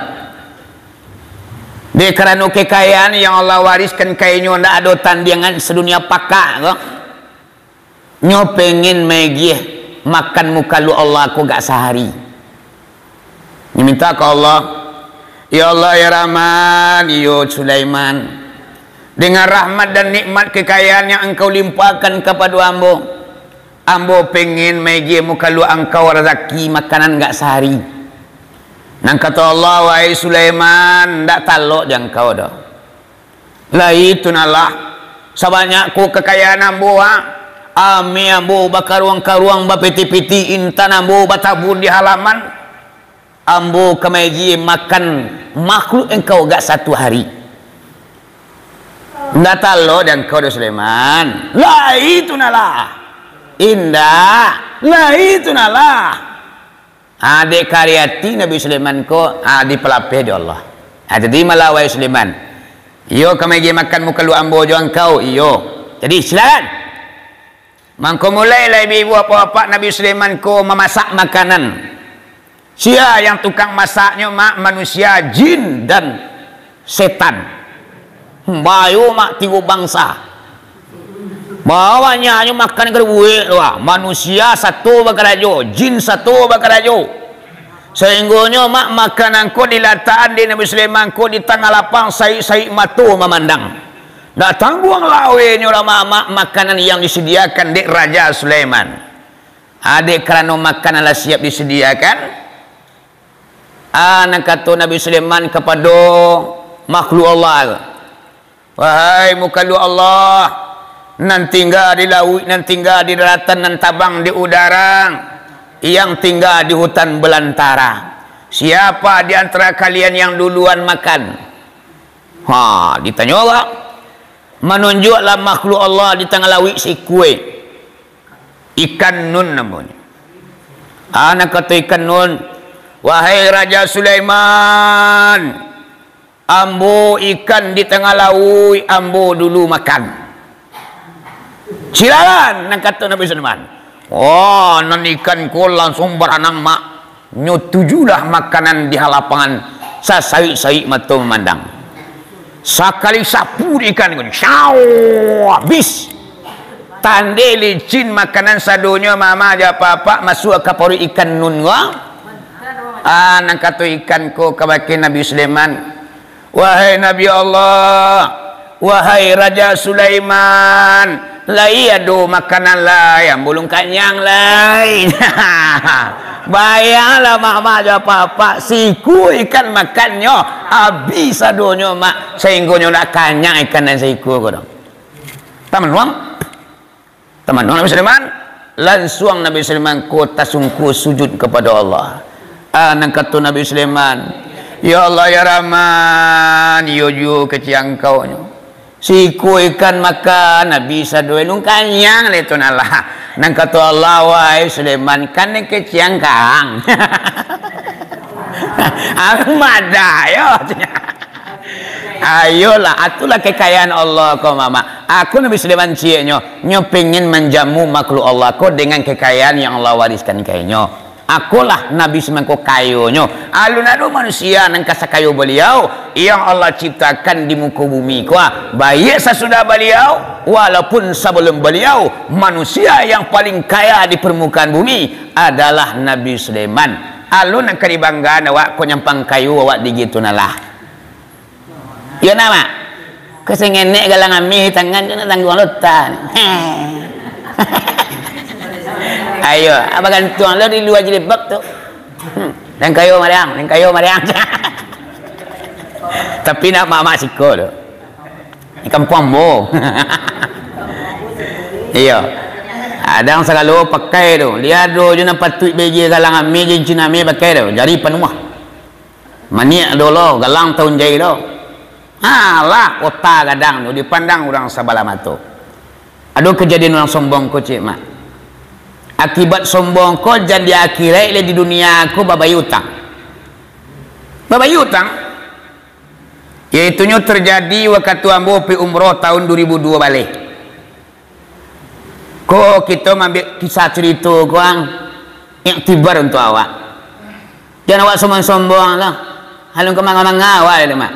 Dek karano kekayaan yang Allah wariskan ka inyo ndak ado tandiangan sadunia pakak ko. Nyo pengen maagiah makan mukaluak Allah ko agak sahari. Nyo minta ka Allah, "Ya Allah, ya Rahman, iyo Sulaiman, dengan rahmat dan nikmat kekayaan yang Engkau limpahkan kapado ambo, ambo pengen maagiah mukaluak Engkau razaki makanan agak sahari." Nan kato Allah, "Wahai Sulaiman, ndak talok di angkau doh. Lai tu nan lah, sabanyak ko kakayaan ambo, ha? Ameh ambo bakaruang-karuang, bapiti-piti intan ambo batabur di halaman. Ambo ka maagiah makan makhluk engkau agak satu hari." "Ndak talok di angkau doh, Sulaiman." "Lai tu nan lah." "Indak, lai tu nan lah." Ha, dek kareh ati Nabi Sulaiman ko, ha, dipalapeh dek Allah. Ha, jadi malah, "Wahai Sulaiman, iyo ka maagiah makan mukaluak ambo jo angkau?" "Iyo." "Jadi, silakan." Mangko mulailah ibu-ibu, bapak-bapak, Nabi Sulaiman ko mamasak makanan. Sia yang tukang masaknyo, Mak? Manusia, jin, dan setan. Hmm, bayo, Mak, tigo bangsa. Bawaknyo makan karubuik tu, ah. Manusia sato bakarajo, jin sato bakarajo. Sainggonyo, Mak, makanan ko dilatakan dek Nabi Sulaiman ko di tangah lapang, saik-saik mato mamandang. Ndak tangguang lawenyo lah, Mak, makanan yang disediakan dek Raja Sulaiman. Ha, dek karano makanan lah siap disediakan, ha, nan kato Nabi Sulaiman kapado makhluk Allah tu, "Wahai mukaluak Allah, nan tingga di lauik, nan tingga di daratan, nan tabang di udara, yang tingga di hutan belantara, siapa di antara kalian yang duluan makan?" Ha, ditanyo awak, manunjuaklah makhluk Allah di tangah lauik sikua. Ikan nun namonyo. Ha, nan kato ikan nun, "Wahai Raja Sulaiman, ambo ikan di tangah lauik, ambo dulu makan." "Silakan," nan kato Nabi Sulaiman. Oh, nan ikan ko langsuang baranang, Mak. Nyo tujulah makanan di halapangan, sasaik-saik mato mamandang. Sakali sapu di ikan ko, syau, habis. Tandai licin makanan sadonyo, mama jo apak-apak, masuak ka paruik ikan nun ko. Ah, nan kato ikan ko kabake Nabi Sulaiman, "Wahai Nabi Allah, wahai Raja Sulaiman, lai ado makanan lai, ambo alun kanyang lai." Bayanglah, mama jo apak-apak, sikua ikan makannyo, habis sadonyo, Mak, sainggonyo ndak kanyang ikan nan saikua ko doh. Tamanuang, tamanuang Nabi Sulaiman, lansuang Nabi Sulaiman ko tasungkua sujud kapado Allah. Ah, nan kato Nabi Sulaiman, "Ya Allah, ya Rahman, iyo juo kecek Angkau nyo. Sikua ikan makan, habis sadonyo, alun kanyang lai tu nah lah." Nan kato Allah, "Wahai Sulaiman, kan nan kecek Angkau." Amat dah, yo. Ayolah, atulah kekayaan Allah ko, mama. Aku Nabi Sulaiman cieknyo, nyo pengen manjamu makhluk Allah ko dengan kekayaan yang Allah wariskan ka inyo. Akolah Nabi Sulaiman ko kayonyo. Alun ado manusia nan ka sakayo baliau yang Allah ciptakan di muko bumi ko, ah. Baiak sasudah baliau, walaupun sabalum baliau, manusia yang paling kaya di permukaan bumi adalah Nabi Sulaiman. Alun nan ka dibanggaan awak ko nyampang kayo awak di gitu nah lah. Iyo nah, Mak. Kasengenek galang ameh di tangan tu, nak tangguang lota. Ayo, bagantuang lo di lua jilbab tu. Hmm. Nan kayo mariang, nan kayo mariang. Tapi nak mamak siko tu. Di kampuang ambo. Iyo. Kadang sagalo pakai tu. Liek ado jo nan patuik bege galang ameh, cincin ameh pakai tu. Jari panuah. Maniak dolo, galang taun jai lo. Alah, kota gadang tu dipandang urang sabalah mato. Ado kajadian urang sombong ko, ciek, Mak. Akibat sombong ko, jan di akhirat, lai di dunia ko babayia utang. Babayia utang. Yaitunyo terjadi wakatu ambo pai umroh taun dua ribu dua baleh. Ko kito maambiak kisah carito ko, ang, iktibar untuak awak. Jan awak sombong-sombong lah. Alun ka manga-manga awak tu, Mak.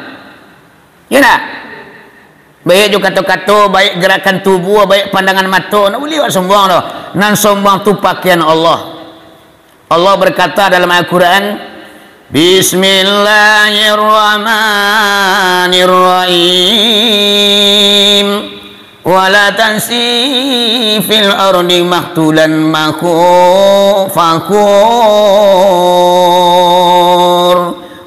Yo ndak? Baiak jo kato-kato, baiak garakan tubuah, baiak pandangan mato, ndak buliah awak sombong tu. Nan sombong tu pakaian Allah. Allah berkata dalam Al-Quran, "Bismillahirrahmanirrahim. Wala tamsi fil ardi mahtulan maku-, fakhur."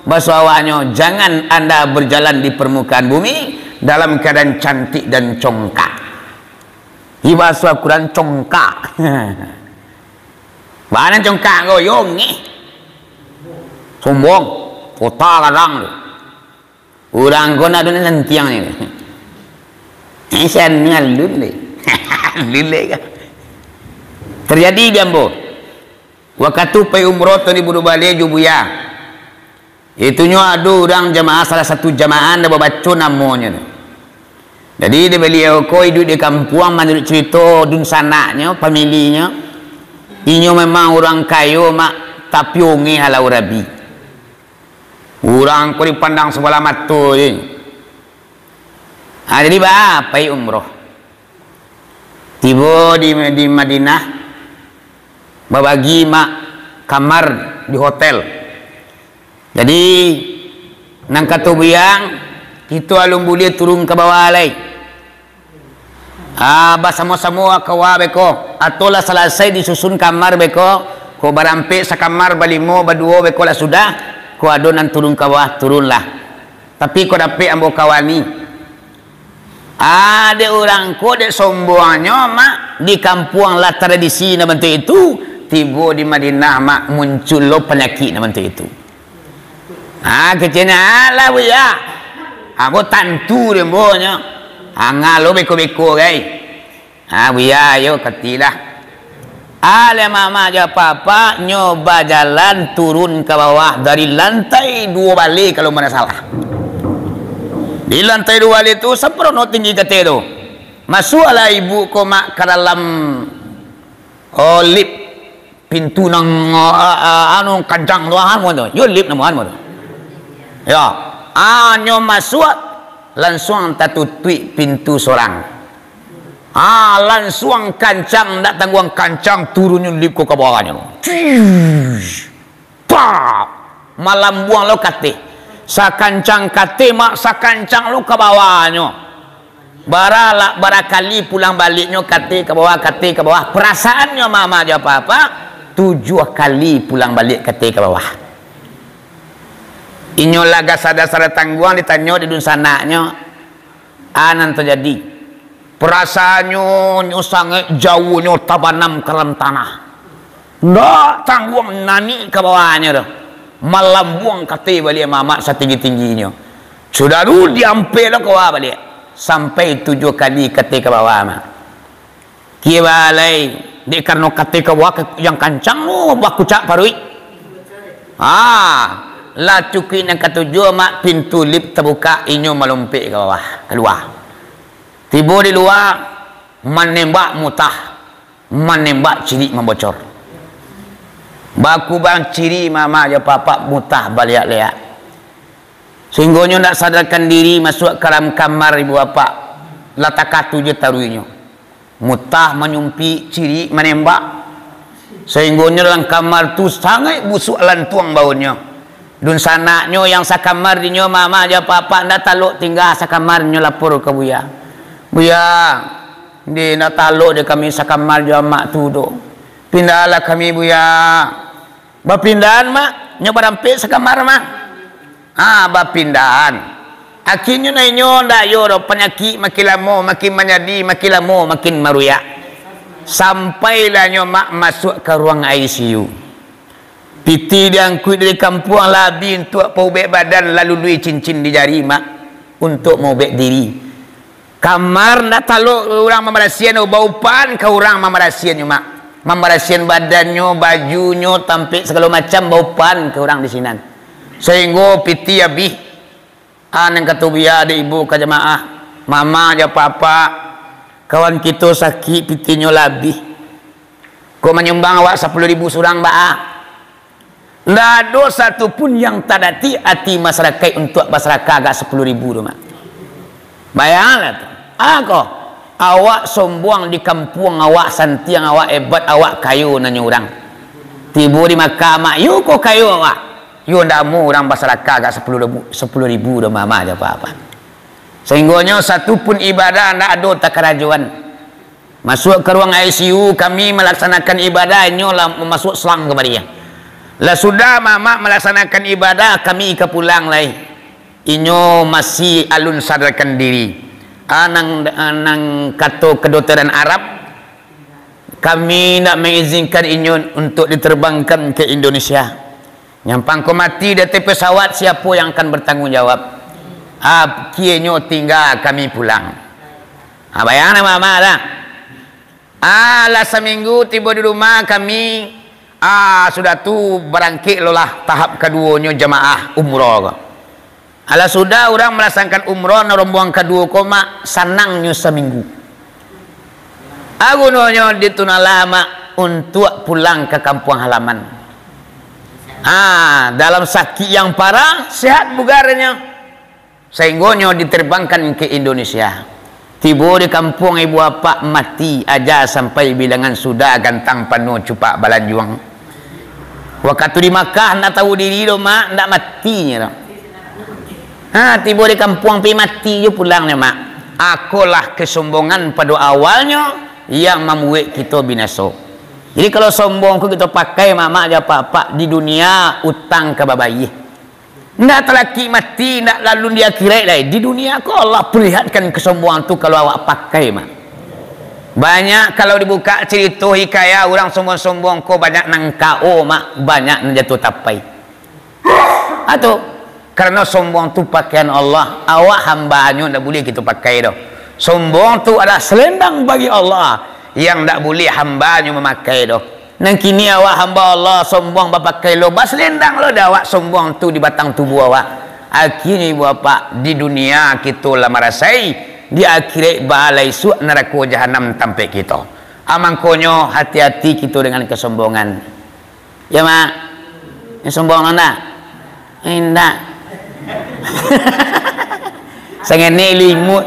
Baso awaknyo, jangan anda berjalan di permukaan bumi dalam keadaan cantik dan congkak. Di baso Al-Quran, congkak. Bana congkak ko, yo ngeh. Sombong, kota gadang tu. Urang ko ndak ado nan santiang ni. Eh, sian ni alun deh. Alun deh ka. Terjadi di ambo. Wakatu pai umroh taun dua ribu dua baleh jo buya. Itunyo ado urang jamaah, salah satu jamaah ndak babaco namonyo tu. Jadi, di baliau ko iduik di kampuang, manuruik carito dunsanaknyo, familinyo. Inyo memang urang kayo, Mak, tapi ongeh alau rabi. Urang ko dipandang sabalah mato je. Ha, jadi baa, pai umroh. Tibo di, di Madinah, babagi, Mak, kamar di hotel. Jadi, nan kato buyang, kito alun buliah turun ka bawah lai. Ah, basamo-samo kawa beko, atau lah salasai disusun kamar beko, ko barampek sakamar, balimo, baduo beko lah sudah, ko ado nan turun ka bawah, turunlah. Tapi ko dapek ambo kawani. Ah, dek urang ko, dek sombongnyo, Mak, di kampuang lah tradisi nan bantuak itu, tibo di Madinah, Mak, muncul lo panyakik nan bantuak itu. Ah, keceknyo, "Alah, Buya. Ambo tantu dek ambo nyo. Angah lo beko-beko gai." Ah, Buya, ayo katilah. Alah, mama jo papa nyo bajalan turun ka bawah dari lantai duo baleh, kalau indak salah. Di lantai duo baleh tu, samparono tinggi kateh tu. Masuaklah ibu ko, Mak, ka dalam, oh, lip. Pintu nan, ah, ah, anu, kancang tu, ah, anu tu. Yo, lip namo anu tu. Yo. Ah, nyo masuak, Lansuang tatutuik pintu sorang. Ah, lansuang kancang, ndak tangguang kancang, turunnyo lip ko ka bawahnyo. Cuish! Pah! Malambuang lo kateh. Sakancang kateh, Mak, sakancang lo ka bawahnyo. Bara lah, bara kali pulang baliaknyo, kateh ka bawah, kateh ka bawah. Perasaannyo, Mak, Mak jo Apak, tujuah kali pulang baliak kateh ka bawah. Inyo lah gasada-sada tangguang, ditanyo di dunsanaknyo, a nan tajadi. Perasaannyo, nyo sangaik jauahnyo tabanam ka dalam tanah. Ndak tangguang nanik ka bawahnyo tu. Malambuang kateh baliak Mamak satinggi-tingginyo. Sudah tu diampek lo ka bawah baliak. Sampai tujuah kali kateh ka bawah, Mak. Kibalai, dek karano kateh ka bawah ka-, yang kancang tu, bakucak paruik. Ah, lah cukuik nan katujuah, Mak, pintu lip tabukak, inyo malompek ka bawah, kalua. Tibo di lua, manembak mutah, manembak cirik mambocor. Bakubang cirik Mamak jo Apak, mutah baliak-liak. Sahinggonyo ndak sadarkan diri, masuak ka dalam kamar ibu bapak, lah takatu jo taruihnyo. Mutah manyumpik, cirik manembak. Sahinggonyo dalam kamar tu sangaik busuak lantuang baunnyo. Dunsanaknyo yang sakamar dinyo, Mamak jo Apak, ndak talok tingga sakamar, inyo lapor ka Buya. "Buya, di ndak talok dek kami sakamar jo Amak tu doh. Pindahlah kami, Buya." Bapindahan, Mak. Nyo barampek sakamar, Mak. Ha, bapindahan. Akhirnyo nah inyo ndak yo doh, panyakik makin lamo makin manyadi, makin lamo makin maruyak. Sampailah nyo, Mak, masuak ka ruang I C U. Pitih diangkuik dari kampuang, lah abih untuak paubek badan, lah luluih cincin di jari, Mak, untuak maubek diri. Kamar ndak talok urang mambarasian, baupan ka urang mambarasiannyo, Mak. Mambarasian badannyo, bajunyo, tampek sagalo macam, baupan ka urang di sinan. Sahinggo pitih abih. Ah, nan kato Buya, dek ibu ka jamaah, Mamak jo Apak, kawan kito sakik, pitihnyo lah abih. Kok manyumbang awak sapuluah ribu surang, baa? Ndak ado satu pun yang tadatik ati masarakaik untuak basarakah agak sapuluah ribu tu, Mak. Bayanglah tu. Ah, ko. Awak sombuang di kampuang, awak santiang, awak ebat, awak kayo nanyo urang. Tibo di Makkah, Mak, yo ko kayo awak. Yo ndak amuah urang basarakah agak sapuluah ribu, sapuluah ribu tu, Mamak jo Apak. Sahinggonyo satu pun ibadah ndak ado takarajoan. Masuak ka ruang I C U, kami malaksanakan ibadah, inyo lah mamasuak selang kamari. Lah sudah Mamak malaksanakan ibadah, kami ka pulang lai. Inyo masih alun sadarkan diri. Ah, nang, ah, nang kato kedokteran Arab, kami ndak mengizinkan inyo untuk diterbangkan ke Indonesia. Nyampang ko mati di ateh pesawat, siapo yang akan bertanggung jawab? Ah, kienyo tingga kami pulang. Ah, bayangkan, Mamak, dah. Ah, lah saminggu tibo di rumah kami, ah, sudah tu barangkek lo lah tahap kaduonyo jamaah umroh ko. Alah sudah urang malaksanakan umroh, nan rombongan kaduo ko, Mak, sanangnyo saminggu. Ah, gunonyo di tu nah lah, Mak, untuak pulang ka kampuang halaman. Ah, dalam sakik yang parah, sehat bugarnyo. Sahinggonyo diterbangkan ke Indonesia. Tibo di kampuang ibu apak, mati aja sampai bilangan sudah, gantang panuah cupak balanjuang. Wakatu di Makkah ndak tahu diri doh, Mak, ndak matinyo doh. Ha, tibo di kampuang pi mati jo pulangnyo, Mak. Akolah kesombongan pado awalnyo yang mambuek kito binaso. Jadi kalau sombong ko kito pakai, Mak, Mak, jo apak-apak di dunia, utang ka babayia. Ndak talakik mati, ndak lalu di akhirat lai. Di dunia ko Allah perlihatkan kesombongan tu kalau awak pakai, Mak. Banyak kalau dibuka cerito hikayat urang sombong-sombong ko banyak nan K O, Mak, banyak nan jatuah tapai. Atau karano sombong tu pakaian Allah, awak hamba-Nyo ndak buliah kito pakai doh. Sombong tu adalah selendang bagi Allah yang ndak buliah hamba-Nyo mamakai doh. Nan kini awak hamba Allah sombong bapakai lo, baselendang lo dek awak sombong tu di batang tubuah awak. Akhirnyo ibu apak, di dunia kito lah marasai, di akhirat baa lai isuak narako jahanam tampek kito. A, mangkonyo hati-hati kito dengan kesombongan. Ya, Mak? Yang sombong lo ndak? Indak. Sangenek ilmu,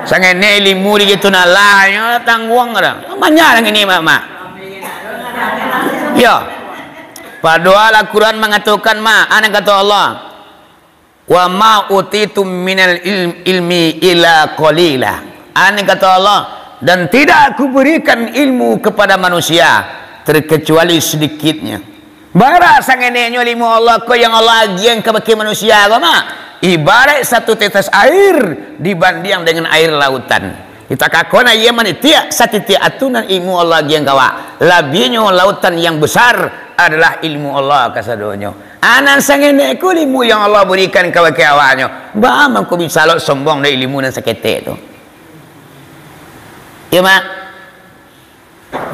sangenek ilmu di gitu nalahnyo tangguang dah. Banyak lah ngini, Mak, Mak. Yo. Padohal Al-Quran mangatokan, Mak, a nan kato Allah, "Wa ma utitum minal ilm-, ilmi illa qalila." A nan kato Allah, "Dan tidak Aku berikan ilmu kepada manusia, terkecuali sedikitnya." Bara sangeneknyo ilmu Allah ko yang Allah agiahan kabake manusia ko, Mak? Ibarat satu tetes air dibandiang dengan air lautan. Ditakakon aia manitiak satitiak, atu nan ilmu Allah agiahan ka awak. Labiahnyo lautan yang besar adalah ilmu Allah kasadonyo. A nan sangenek ko ilmu yang Allah berikan kabake awaknyo. Baa mangko bisa lo sombong dek ilmu nan saketek tu? Yo, Mak?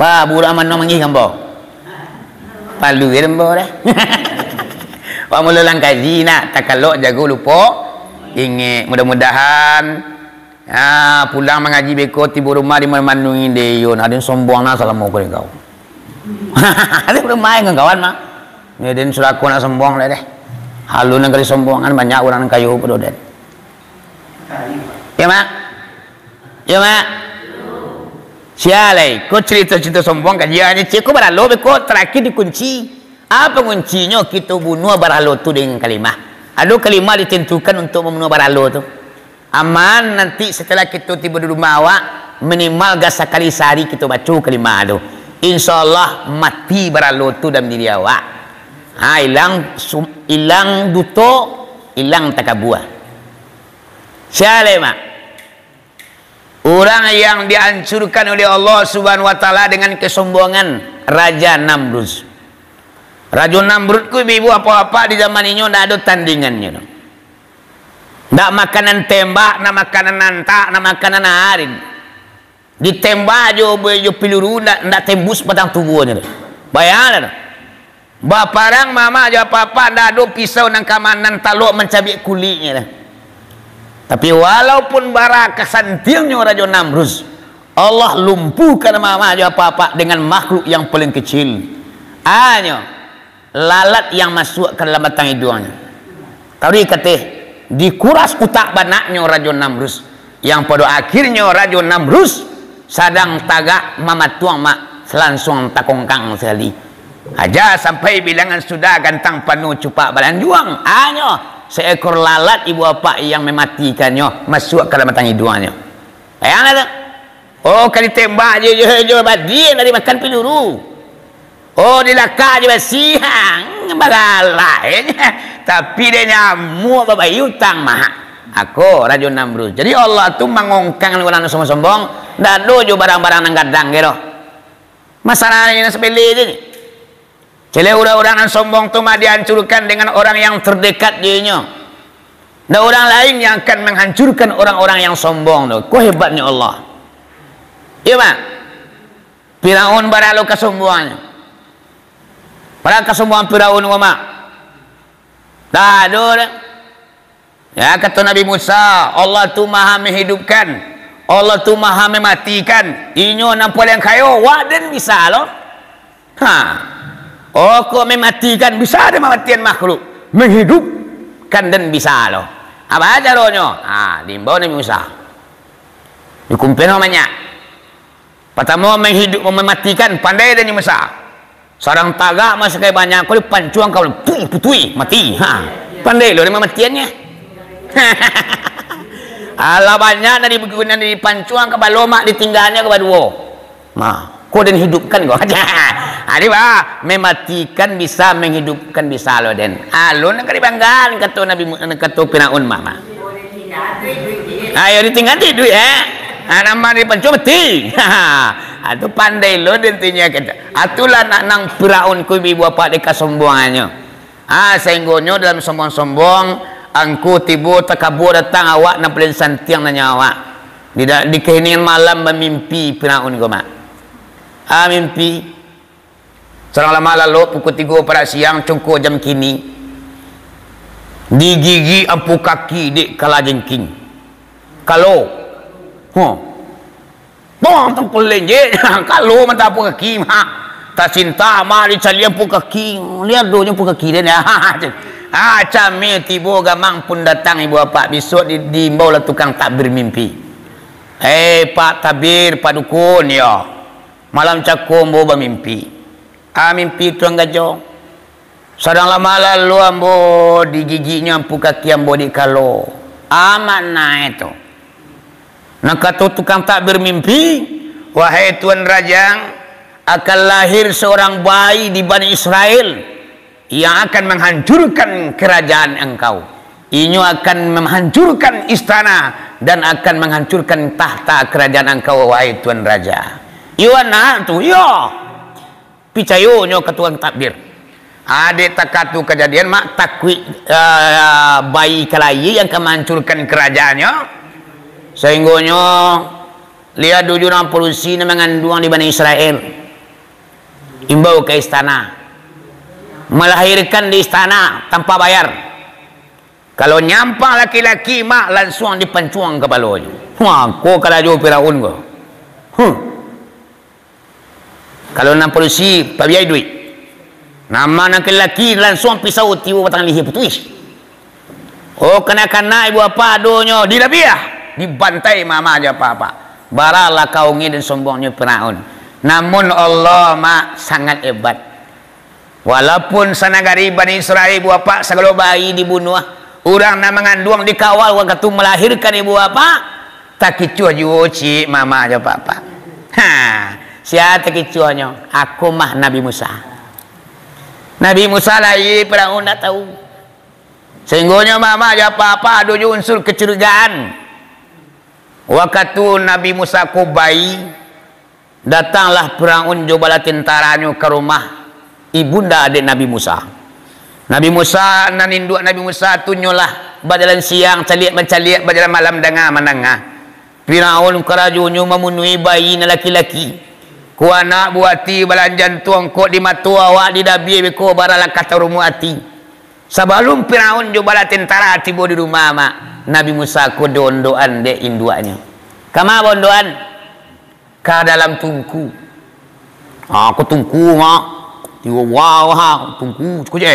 Bah, buruak mano manggih ka ambo? Palu je ambo dah. Wak mulo lah kaji nak, takalok jago lupo ingek. Mudah-mudahan, ah, pulang mangaji beko, tibo rumah di mano-mano inyo, nah, den sombong nah salamo ko dek kau. Ado rumah dengan kawan mah. Ni den surako nak sombong lah deh. Alun nan kali sombongan banyak urang nan kayo pado den. Yo, Mak? Yo, Mak? Sia lai, ko carito-carito sombong kajiannyo, cek ko baralo beko tarakhir dikunci. Apa nguncinyo? Kito bunuah baralo tu dengan kalimah. Ado kalimah ditentukan untuk mambunuah baralo tu. Aman, nanti setelah kito tibo di rumah awak, minimal ga sakali sahari kito baco kalimah tu. Insya Allah, mati baralo tu dalam diri awak. Ha, ilang sum-, ilang duto, ilang takabua. Sia lai, Mak? Urang yang dihancurkan oleh Allah Subhanahu wa Ta'ala dengan kesombongan, Raja Namrud. Rajo Namrud ko, ibu-ibu, bapak-bapak, di zaman inyo ndak ado tandingannyo. Ndak makanan tembak, ndak makanan antak, ndak makanan arin. Ditembak jo, jo piluru, ndak, ndak tembus batang tubuahnyo tu. Bayangkan tu. Baparang mamak jo apak-apak, ndak ado pisau nan ka ma-, nan talok mancabiak kuliknyo tu. Tapi walaupun bara kasantiangnyo Rajo Namrud, Allah lumpuhkan mamak jo apak-apak dengan makhluk yang paling kecil. Anyo lalat yang masuak ka dalam batang iduangnyo. Tadi kateh, dikuras utak banaknyo Rajo Namrud, yang pado akhirnyo Rajo Namrud sadang tagak mamatuang, Mak, lansuang takongkang sakali. Aja sampai bilangan sudah, gantang panuh cupak balanjuang. Anyo seekor lalat, ibu apak, yang mamatikannyo, masuak ka dalam batang iduangnyo. Bayangkan tu. Oh, ka ditembak je, je, je, badian dari makan piluru. Oh, dilakak je basi, hang, bagalak, eh. Tapi dek nyamuak babayia utang, Mak. Ako, Rajo Namrud. Jadi, Allah tu mangongkang urang nan sombong-sombong, ndak ado jo barang-barang nan gadang, gitu. Masalah nan sapele je ni. Caliak urang-urang nan sombong tu mah dihancurkan dengan orang yang terdekat jo inyo. Ndak urang lain yang akan menghancurkan orang-orang yang sombong tu. Ko hebatnyo Allah. Iyo, Mak? Firaun bara lo kasombongannyo. Bara kasombongan Firaun ko, Mak? Ndak ado doh. Ya, kato Nabi Musa, "Allah tu Maha Menghidupkan, Allah tu Maha Mematikan. Inyo nan paliang kayo, wak den bisa lo?" Ha. Oh, kok mematikan, bisa den mamatian makhluk. Menghidupkan den bisa lo. Apa caronyo? Ha, diimbau Nabi Musa. Dikumpuian urang banyak. Patamo menghidup, mematikan, pandai den Musa. Sadang tagak mah sakai banyak, ko dipancuang ka, puih, putuih, mati. Ha. Pandai lo den mamatiannyo. Alah banyak nan di-, nan dipancuang ka balomak, ditinggannyo ka baduo. Nah, ko den hidupkan ko. Jadi, bah, mematikan bisa, menghidupkan bisa lo den. Alun ka dibanggaan, kato Nabi Mu-, kato Firaun mah, mah. Ayo ditinggan iduik, eh. Ah, nan dipancuang mati. Ah, tu pandai lo den tu nyo, kato. Ah, tu lah nak nang Firaun ko, ibu apak, dek kasombongannyo. Ah, sainggonyo dalam sombong-sombong, angku tibo takabua datang awak nan paliang santiang nan nyo awak. Di da-, di kaheningan malam bamimpi Firaun ko, Mak. Ah, mimpi. Sadang lah malam lo, pukul tigo parak siang, congko jam kini. Digigik ampu kaki dek kalajengking. Kalo. Huh. Bang, tangkulen je. Kalo mantah ampu kaki, ha. Tasinta mah dicaliak ampu kaki. Liek ado nyo ampu kaki den, ya. Ah, cameh tibo gamang pun datang ibu apak, bisuak di, diimbau lah tukang takbir mimpi. "Eh, Pak Tabir, Pak Dukun, yo. Malam cako ambo bamimpi. Ah, mimpi Tuan Gajah. Sadang lah malam lo ambo digigiknyo ampu kaki ambo di kalo. Ah, maknanyo tu." Nah, kato tukang takbir mimpi, "Wahai Tuan Raja, akan lahir seorang bayi di Bani Israel yang akan menghancurkan kerajaan engkau. Inyo akan menghancurkan istana dan akan menghancurkan tahta kerajaan engkau, wahai Tuan Raja." "Iyo, nak tu, iyo." Picayo nyo ka tukang takbir. Dek takah tu kajadian, mak, takuik, ah, bayi ka lahia yang ka mancurkan karajaannyo. Sainggonyo, liek duju urang padusi nan manganduang di Bani Israel. Imbau ka istana. Malahirkan di istana tanpa bayar. Kalau nyampang laki-laki, mak, lansuang dipancuang kapalonyo. Wah, ko karajo Firaun ko. Huh. Kalau nan padusi, pabiayai duit. Nan ma nan laki-laki, lansuang pisau tibo batang lihia putuih. Oh, kanak-kanak ibu apak adonyo, dilabiah, dibantai mama jo apak-apak. Baralah kaungi dan sombongnyo Firaun. Namun Allah, mak, sangat hebat. Walaupun sanagari Bani Israel ibu apak sagalo bayi dibunuah, urang nan manganduang dikawal wakatu malahirkan ibu apak, takicuah juo ciek mama jo apak-apak. Ha, sia takicuahnyo? Aku mah Nabi Musa. Nabi Musa lahia, Firaun ndak tahu. Sainggonyo mama jo apak-apak ado juo unsur kecurigaan. Wakatu Nabi Musa ko bayi, datanglah Firaun jo bala tentaranyo ka rumah ibunda dek Nabi Musa. Nabi Musa, nan induak Nabi Musa tu nyolah bajalan siang caliak mancaliak, bajalan malam danga mandanga. Firaun karajonyo mamunuhi bayi nan laki-laki. Ko anak buati balanjan tuangkok di mato awak, di dabiah beko baralah ka tarumuak ati. Sabalum Firaun jo bala tentara tibo di rumah, mak, Nabi Musa ko di-ondokan dek induaknyo. Kama ba-ondokan? Ka dalam tungku. Ah, ko tungku, mak. Tibo, wah, wah, tungku, cukuik je.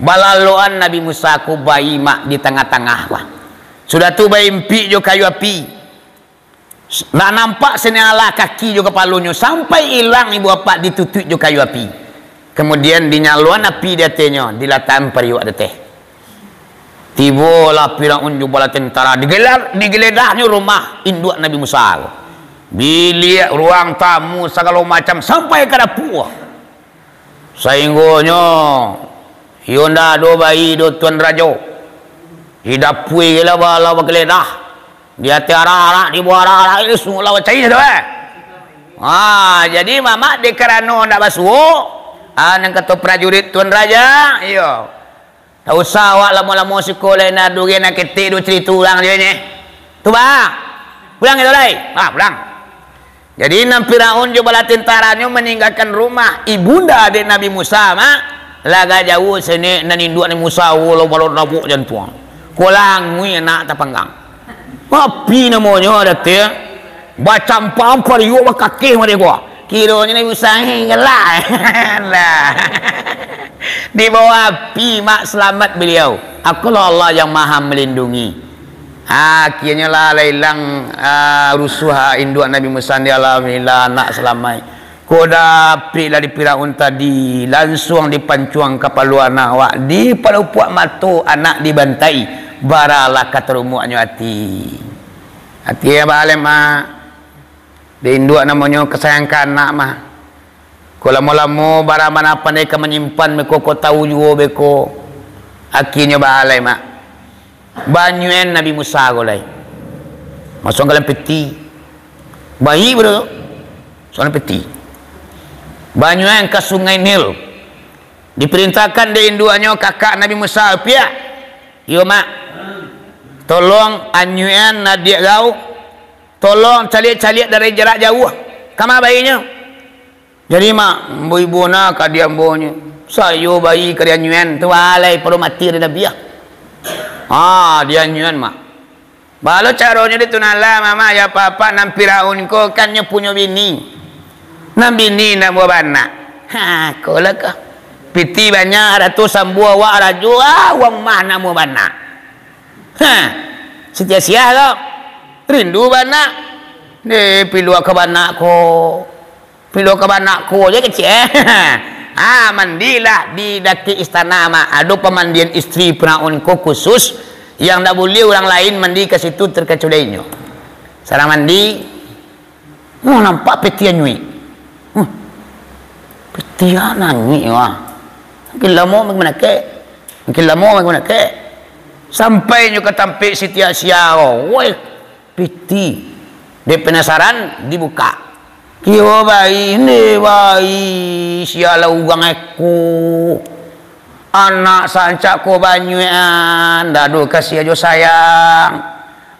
Balaloan Nabi Musa ko bayi, mak, di tangah-tangah, wah. Sudah tu baimpik jo kayu api. Nak nampak sinialah kaki jo kapalonyo, sampai ilang ibu apak ditutuik jo kayu api. Kemudian dinyaloan api di atehnyo, dilatakan pariuak di ateh. Tibolah Firaun jo bala tentara, digelar-, digeledahnyo rumah induak Nabi Musa tu. Biliak, ruang tamu, sagalo macam, sampai ka dapua. Sainggonyo, iyo ndak ado bayi doh, Tuan Rajo. Di dapua lah bala bageledah. Di ateh arak-arak, di bawah arak-arak, itu sungguh lah bacai tu, eh. Ha, jadi mamak dek karano ndak basuo, ah, nan kato prajurit, Tuan Raja, iyo. Tak usah awak lamo-lamo siko lai, nan ado ge nan ketek do carito urang je nyo. Tu, bah. Pulang kito lai. Ah, pulang. Jadi, nan Firaun jo bala tentaranyo maninggakan rumah ibunda dek Nabi Musa, mak. Lah agak jauah sinan, nan induak Nabi Musa, walau balon rabuk jantuang. Ko languih anak tapanggang. Api namonyo, datang. Bacampang pariuak bakakeh mode ko. Kironyo Nabi Musa, eh, galak. Lah. Di bawah api, mak, selamat beliau. Akulah Allah yang Maha Melindungi. Akhirnyo lah, lah ilang, ah, rusuah induak Nabi Musa ni, alhamdulillah, anak salamaik. Ko dapek lah di Firaun tadi, lansuang dipancuang kapalo anak awak, dipalopuak mato anak dibantai, baralah ka tarumuaknyo ati. Ati abah alai, mak. Dek induak namonyo kasayang ka anak mah. Ko lamo-lamo bara ma nan pandai ka manyimpan beko, ko tahu juo beko. Akhirnyo baa lai, mak. Baanyuan Nabi Musa ko lai. Masuak ka dalam peti. Bayi pado tu. Masuak dalam peti. Baanyuan ka Sungai Nil. Diparintahkan dek induaknyo, kakak Nabi Musa, piak. Iyo, mak. Tolong anyuan adiak kau. Tolong caliak-caliak dari jarak jauah. Kama bayinyo? Jadi, mak, ambo ibo na ka di ambonyo. Sayo bayi ka dianyuan, tu alai pado mati ari dabiah. Ah, dianyuan, mak. Baa lo caronyo di tu nan lah, mamak, yo, apak-apak, nan Firaun ko kan nyo punyo bini. Nan bini ndak buah banak. Ha, ko lah ko. Piti banyak, rato sambua awak rajo, ah, uang mah namo bana. Ha, Siti Asiah ko, rindu bana. Eh, pilu ka bana ko. Pilu ka bana ko je kecil, eh. Ha, mandilah di dakek istana mah. Ado pamandian isteri Firaun ko khusus, yang ndak buliah urang lain mandi ka situ terkecuali inyo. Sadang mandi, oh, nampak piti anyuik. Huh, piti a anyuik wah. Makin lamo makin manakek. Makin lamo makin manakek. Sampai nyo ka tampek Siti Asiah ko. Woi, piti. Dek penasaran, dibukak. Iyo, bayi, nde bayi, sialah urang eko. Anak sancak ko banyuak an, ndak ado kasih jo sayang.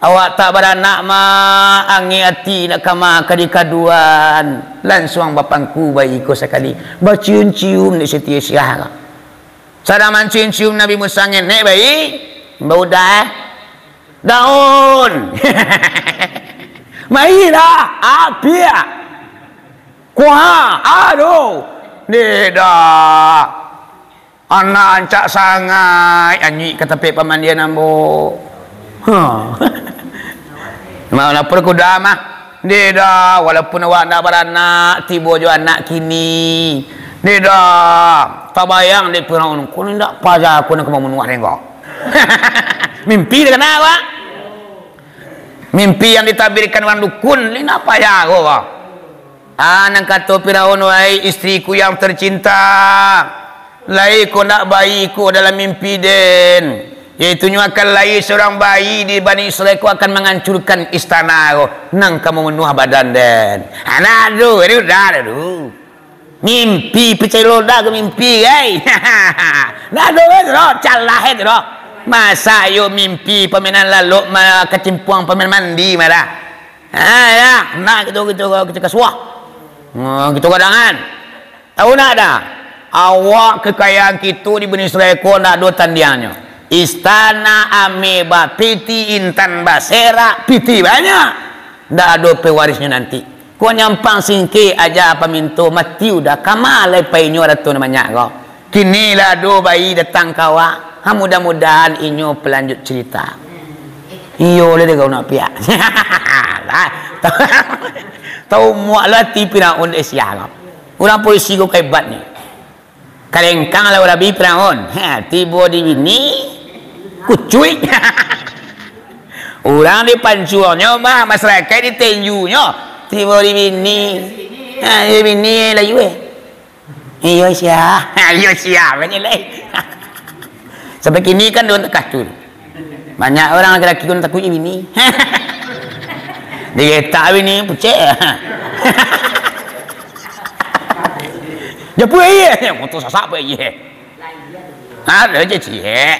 Awak tak baranak mah, angek ati nak kama ka dikaduan. Lansuang bapangku bayi ko sakali. Bacium-cium dek Siti Asiah. Sadang mancium-cium Nabi Musa ngenek bayi, baudah, eh. Daun. Mailah, apiak. Kuah, aduh. Deda. Anak ancak sangaik, anyuik ka tampek pamandian ambo. Ha. Mau lapor kuda mah. Deda, walaupun awak ndak baranak, tibo jo anak kini. Deda, tabayang dek Firaun, ko ni ndak paja ko nan ka mambunuah den ko. Mimpi dek kana awak. Mimpi yang ditabirkan urang dukun, ni ndak paja ko. Ah, nan kato Firaun, "Wahai istriku yang tercinta, lai ko ndak bayi ko dalam mimpi den, yaitunyo akan lahia surang bayi di Bani Israel ko akan mangancurkan istana ko, nan ka mambunuah badan den." Anak tu, itu dah tu. Mimpi, picayo lo dah ko mimpi, gai. Nah, tu kan tu, calah tu. Masa yo mimpi pamainan lalok ma-, kacimpuang pamainan mandi malah. Ha, ya, nak kito, kito, kito kasuah. Ha, kito kadangan. Tahu nak dah? Awak kekayaan kito di Bani Israel ko ndak ado tandiangnyo. Istana ameh bapiti, intan baserak, piti banyak. Ndak ado pewarisnyo nanti. Ko nyampang singkek aja paminto mati udah, kama lai painyo rato nan banyak ko. Kini lah ado bayi datang ka awak. Ha, mudah-mudahan inyo pelanjut cerita. Iyo lah dia kau nak piak. Lah. Tahu muak lah ti Firaun dek siang. Urang polisi ko hebat ni. Kalengkang lah urabi Firaun. Ha, tibo di bini, kucuik. Urang dipancuangnyo mah, masyarakaik ditenjunyo. Tibo di bini. Ha, di bini layu eh. Iyo sia. Ha, iyo sia, banyak lai. Sampai kini kan dia takacur. Banyak urang laki-laki ko takuik bini. Digetak bini, pucek. Japuik aia, moto sasak puik aia. Ado je ciek.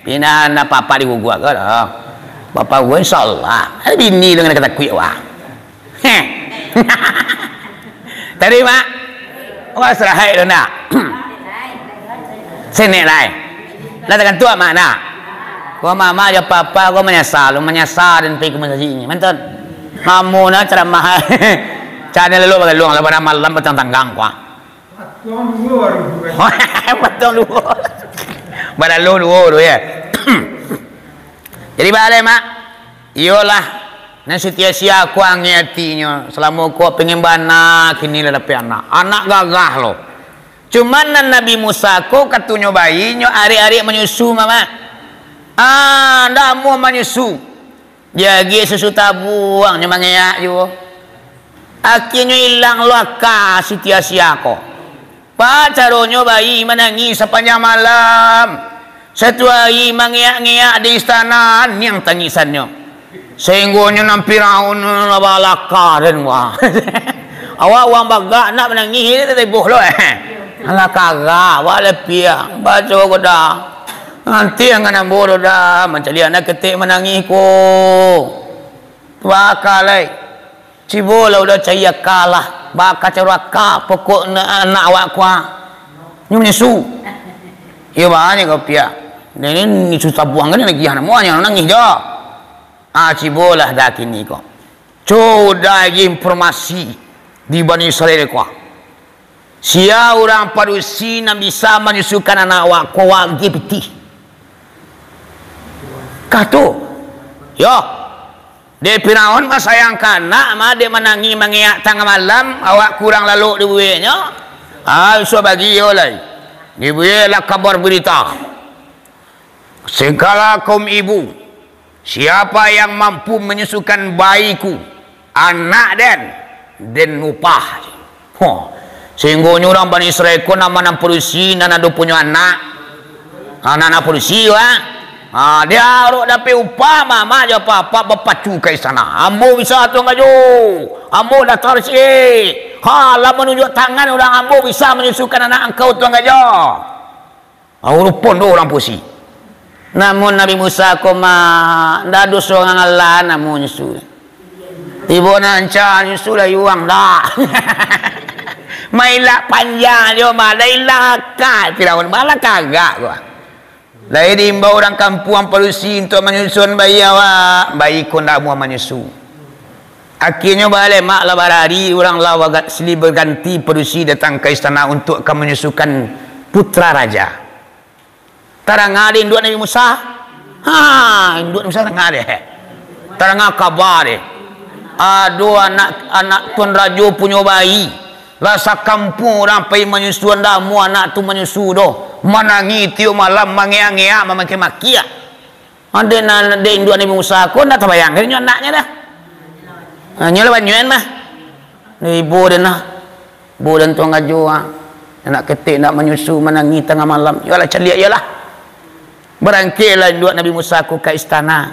Pina nan papa di gugua ko dah. Papa gua insyaallah. Ado bini dengan kata kuik wah. Heh. Tadi, Mak. Wah, serahat tu nak. Senek lai. Lah tagantuang, Mak, nak. Ko mama jo papa ko manyasal, manyasal dan pai ka masajik ni. Mantun. Lamo na ceramah. Cak ni lalu bagaluang, lah pada malam batang tanggang ko. Batang duo. Batang duo. Baralu duo tu ya. Jadi baa lai, Mak? Iyolah, nan Siti Asiah ko angek atinyo. Salamo ko pengen bana, kini lah dapek anak. Anak gagah lo. Cuman nan Nabi Musa ko katonyo bayi, nyo arek-arek manyusu, Mamak. Ah, ndak amuah manyusu. Diagiah susu tabuang, nyo mangeak juo. Akienyo ilang lo aka Siti Asiah ko. Baa caronyo bayi manangih sapanjang malam. Satu ari mangeak-ngeak di istana, niang tangisannyo. Sahinggonyo nan Firaun lah balaka den wah. Awak urang bagak nak manangih, tatibo lo eh. Alah kagak, awak lepiah. Baco ko dah. Nanti angan ambo tu dah, mancaliak anak ketek manangih ko. Baa ka lai. Cubo lah udah cari aka lah. Baa ka caro aka, pokok na-, anak awak ko. Nyo manyusu. Iyo, banyak ko piak. Ini, ini susah buang kan lagi, anak muahnyo nangih jo. Ah, cubo lah dah kini ko. Cubo dah lagi informasi di Bani Israel ko. Sia urang padusi nan bisa manyusukan anak awak ko, awak agiah pitih. Kato, yo, dek Firaun masayangkan anak mah, dek manangih mangeak tangah malam, awak kurang lalok dibueknyo. Ah, sudah bagi yo lai. Dibueklah kabar barita. Segala kaum ibu, siapa yang mampu manyusukan bayi ko, anak den, den upah. Ho. Sahinggonyo urang Bani Israel ko nan manang padusi, nan ado punyo anak. Anak-anak padusi, ha? Ha, dia arok dapek upah, mamak jo apak-apak bapacu ka istana. Ambo bisa, Tuan Gajo. Ambo lah tarsiik. Ha, lah manunjuak tangan urang ambo bisa manyusukan anak angkau, Tuan Gajo. Au, rupo ndo urang padusi. Namun Nabi Musa ko mah, ndak ado surang alah namun nyusu. Tibo nan anca nyusu lah iwang dah. Mailak panjang jo mah, dah ilang akal Firaun, malah kagak ko. Lai diimbau urang kampuang padusi untuak manyusuan bayi awak, bayi ko ndak amuah manyusu. Akhirnyo balemak lah barari, urang lah wagat silih baganti padusi datang ka istana untuak ka manyusukan putra raja. Tadanga dek induak Nabi Musa. Ha, induak Nabi Musa tadanga dek. Tadanga kaba dek. Ado anak, anak Tuan Rajo punyo bayi. Lah sakampuang urang pai manyusu, ndak amuah anak tu manyusu doh. Manangih tiok malam, mangeak-ngeak, mamaki-maki. Ado nan dek induak Nabi Musa ko, ndak tabayangkan inyo anaknyo dah. Ha, nyo lah banyuan mah. Ibo den nah. Ibo den Tuan Gajo, ha. Anak ketek ndak manyusu, manangih tangah malam. Yolah, caliak yolah. Barangkeklah induak Nabi Musa ko ka istana.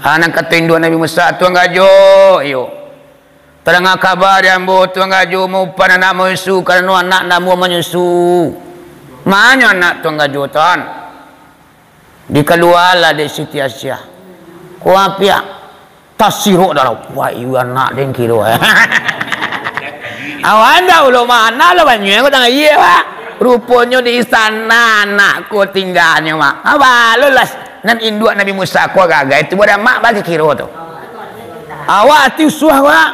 Ha, nan kato induak Nabi Musa, "Tuan Gajo, iyo. Tadanga kaba di ambo, Tuan Gajo, maupan anak manyusu, karano anak ndak amuah manyusu." "Ma nyo anak Tuan Gajo, Tan?" Dikalualah dek Siti Asiah. Ko apiak, tasirok darah. Wah, iyo anak den kiro, eh. Awak ndak ulo mana lo banyuang ko tangah iye, Pak. Ruponyo di istana anak ko tingganyo, Mak. Apa lo lah nan induak Nabi Musa ko agak-agak itu, budak mak bagi kiro tu. Awak ati usuah ko, Pak.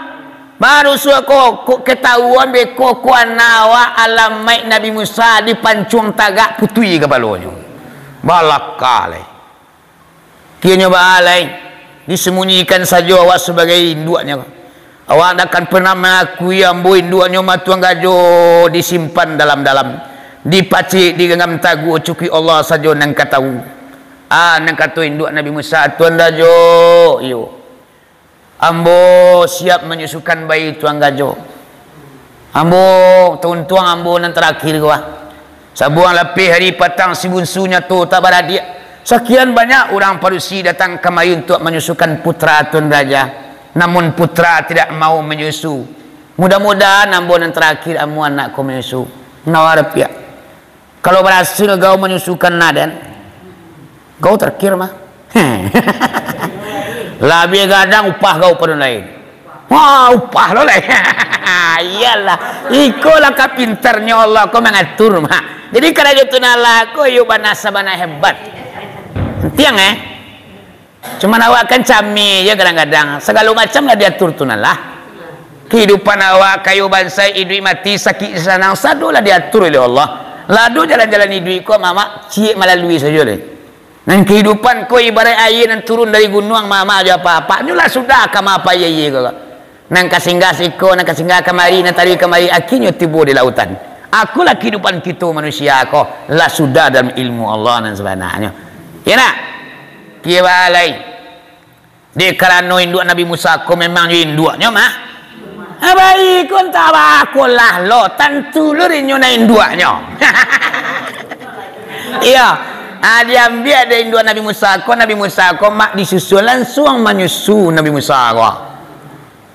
Baru suah ko, ko ketahuan beko ko anak awak alamaik Nabi Musa di pancuang tagak putui kapalonyo. Balaka lai. Kironyo baa lai, disamunyikan sajo awak sabagai induaknyo. Awak ndak akan pernah mangakui ambo induaknyo mah Tuan Gajo, disimpan dalam-dalam, dipacik di ganggam taguah, cukuik Allah sajo nan ka tahu. Ah, nan kato induak Nabi Musa, Tuan Gajo, iyo. Ambo siap manyusukan bayi Tuan Gajo. Ambo tauntuang ambo nan tarakhir ko, ah. Sabuang lapeh ari patang si bunsu nyato tak baradiak. Sakian banyak urang padusi datang kamari untuak manyusukan putra Tuan Raja. Namun putra tidak mau manyusu. Mudah-mudahan ambo nan tarakhir amuah anak ko manyusu. Nawar piak. Kalau barasil gau manyusukan naden, gau tarakhir mah. Labiah gadang upah gau pado lain. Wah, upah lo lai. Iyolah, iko lah kapintarnyo Allah ko mangatur mah. Jadi karajo tu nalah ko iyo bana sabana hebat. Tiang, eh. Cuman awak kan cameh je kadang-kadang. Sagalo macam lah diatur tu nan lah. Kahidupan awak, kayo bansai, iduik mati, sakik sanang, sado lah diatur oleh Allah. Lah ado jalan-jalan iduik ko, mamak, ciek malalui sajo lai. Nan kahidupan ko ibaraik aia nan turun dari gunuang, mamak, jo apak-apak, nyo lah sudah ka ma apo aia-aia ko. Nan ka singgah siko, nan ka singgah kamari, nan tadi kamari, akhirnyo tibo di lautan. Akulah kahidupan kito manusia ko, lah sudah dalam ilmu Allah nan sabananyo. Iyo nak? Kiyo baa lai. Dek karano induak Nabi Musa ko memang jo induaknyo mah. Ah, baik, ko antah baa ko lah lo, tantu lo inyo nan induaknyo. Iyo. Ah, diambiak dek induak Nabi Musa ko, Nabi Musa ko mak disusun lansuang manyusu Nabi Musa ko.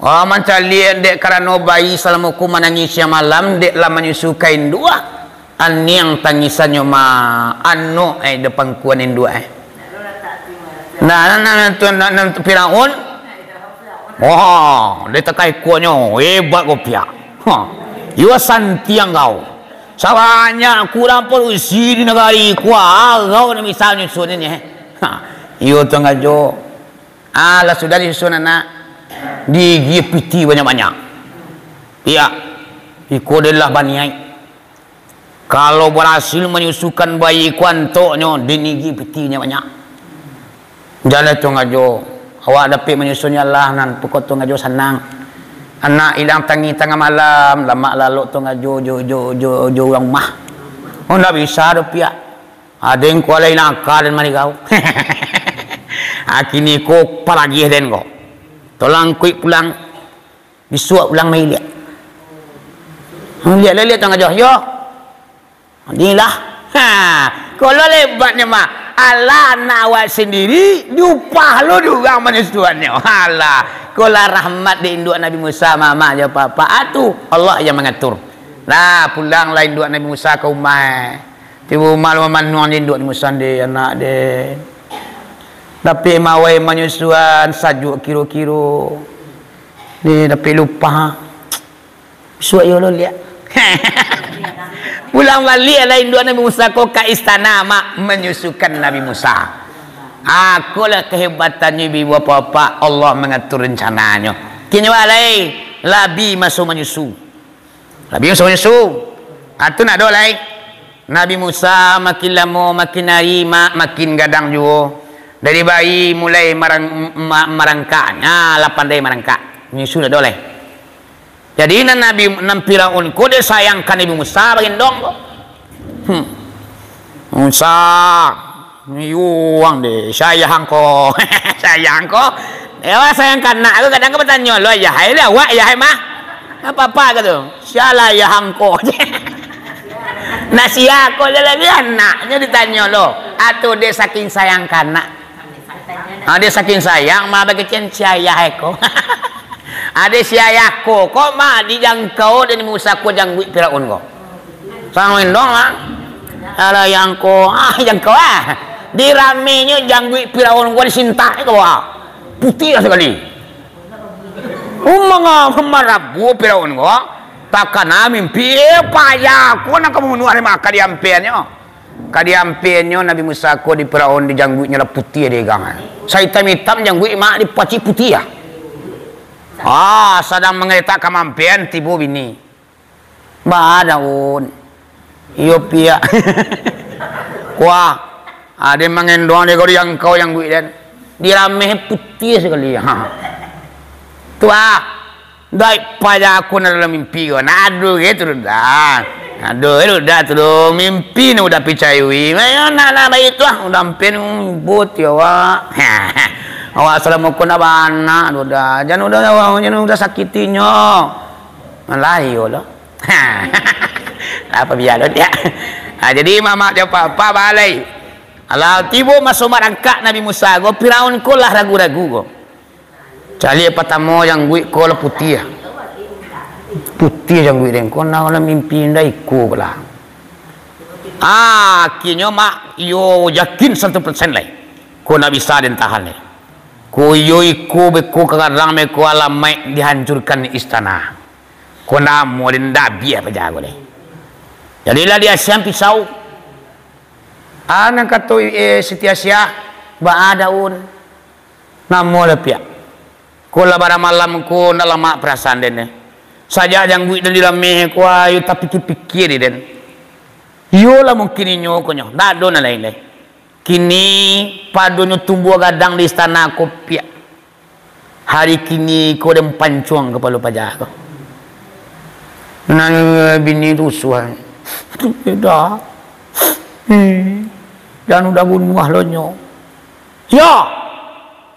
Oh, mancaliak dek karano bayi salamo ko manangih siang malam, dek lah manyusu ka induak. Aniang tangisannyo ma, anok, eh, di pangkuan induak, eh. Nah, nah, nah, nah, tu, nah, nah, tu Firaun. Wah, dia takai kuatnyo, hebat ko piak. Ha. Iyo santiang kau. Sabanyak kurang padusi di nagari ko, kau nan bisa nyusun ini, eh. Ha. Iyo Tuan Gajo. Ah, lah sudah disusun anak, diagiah pitih banyak-banyak. Iyo. Iko den lah baniaik. Kalau barasil manyusukan bayi ko antoknyo, dinigi pitinyo banyak. Jan lai Tuank Ajo, awak dapek manyusunnyo lah, nan pokok Tuank Ajo sanang. Anak ilang tangih tangah malam, lamak lalok Tuank Ajo jo, jo, jo, jo urang rumah. Oh, ndak bisa doh, Piak. Aden ko alai naka den mah di kau. Kini ko paragiah den ko. Tolong angkuik pulang. Bisuak ulang mai liak. Liak, liak, liak, Tuank Ajo. Yo. Inilah. Ha, kalau lebatnyo mah, alah anak awak sandiri, diupah lo dek urang manyusuannyo. Alah, ko lah rahmat dek induak Nabi Musa, mamak jo papak. Ah, tu, Allah yang mangatur. Lah, pulanglah induak Nabi Musa ka umah. Tibo umah lo mamanuang dek induak Nabi Musa, dek anak dek. Dapek mawai manyusuan, sajuak kiro-kiro. Dek, dapek lupah. Bisuak iyo lo liak. Pulang baliak lah induak Nabi Musa ko ka istana, mak, manyusukan Nabi Musa. Akolah kehebatannyo ibu-ibu bapak-bapak, Allah mangatur rencananyo. Kini wak lai, labi maso manyusu. Labi maso manyusu. Ah, tu ndak ado lai. Nabi Musa makin lamo, makin ari, mak, makin gadang juo. Dari bayi mulai marang-, ma-, marangkak. Ah, lah pandai marangkak. Manyusu ndak ado lai. Jadi, nan Nabi, nan Firaun ko dek sayang ka Nabi Musa bagendong ko. Hmm. Musa, yuang deh, sayang ko. Sayang ko. Eh, awak sayang ka anak ko, kadang ko batanyo, "Lo ayah ai, lo awak ayah ai mah?" Apa-apa ko tu. "Sialah ayah angko." Nah, sia ko je labiah anaknyo ditanyo lo. Atau dek saking sayang ka anak. Ha, dek saking sayang, mah bakecen si ayah ko. Ado si ayah ko, kok mah dijangkau dek Nabi Musa ko jangguik Firaun ko. Sangang endong lah. Alah, ayah ko, ah, ayah ko, ah. Di ramenyo jangguik Firaun ko disintak ko, ah. Putiah sakali. Umang, ah, marabu Firaun ko. Takana mimpi, eh, payah ko nak ka mambunuah ari mah ka diampennyo. Ka diampennyo Nabi Musa ko di Firaun, di jangguiknyo lah putiah dek urang. Saitam-itam jangguik mak, dipacik putiah. Ah, sadang mangaretak ka maampen, tibo bini. Baa, Daun? Iyo, Piak. Kuah. Ado mangendong dek ko dijangkau jangguik den. Dirameh putiah sakali. Ha. Tu ah. Dek payah ko nan dalam mimpi ko. Nah, ado gitu dah. Ado gitu dah tu doh. Mimpi nan udah picayui. Ayo, nak, nak baik tu ah. Udah ampen, hmm, buat ya, awak. Awak salamo ko nak baanak tu dah. Jan udah, jan udah sakitinyo. Alah, iyo lo. Apa biar lo dia. Ha, jadi mamak jo papak balai. Alah, tibo maso marangkak Nabi Musa ko, Firaun ko lah ragu-ragu ko. Caliak patamo jangguik ko lah putiah. Putiah jangguik den ko, nah, lah mimpi indak iko ko lah. Ah, akhirnyo mak iyo yakin saratus persen lai. Ko ndak bisa den tahan lai. Ko iyo iko beko ka gadang, beko alamaik dihancurkan istana. Ko namo den ndak abiah paja ko lai. Jadilah diasiahan pisau. Ah, nan kato, eh, Siti Asiah, baa, Daun? Namo lah, Piak. Ko lah baramalam ko, ndak lamak parasaan den, eh. Sajak jangguik den dirameh ko, ayo tapikia-pikia di den. Iyolah mungkin inyo ko nyo, ndak ado nan lain lai. Kini padonyo tumbuah gadang di istana ko, Piak. Hari kini ko den pancuang kapalo paja ko. Nan bini tu usuah. Dah. Hmm. Jan udah bunuah lo nyo. Yo!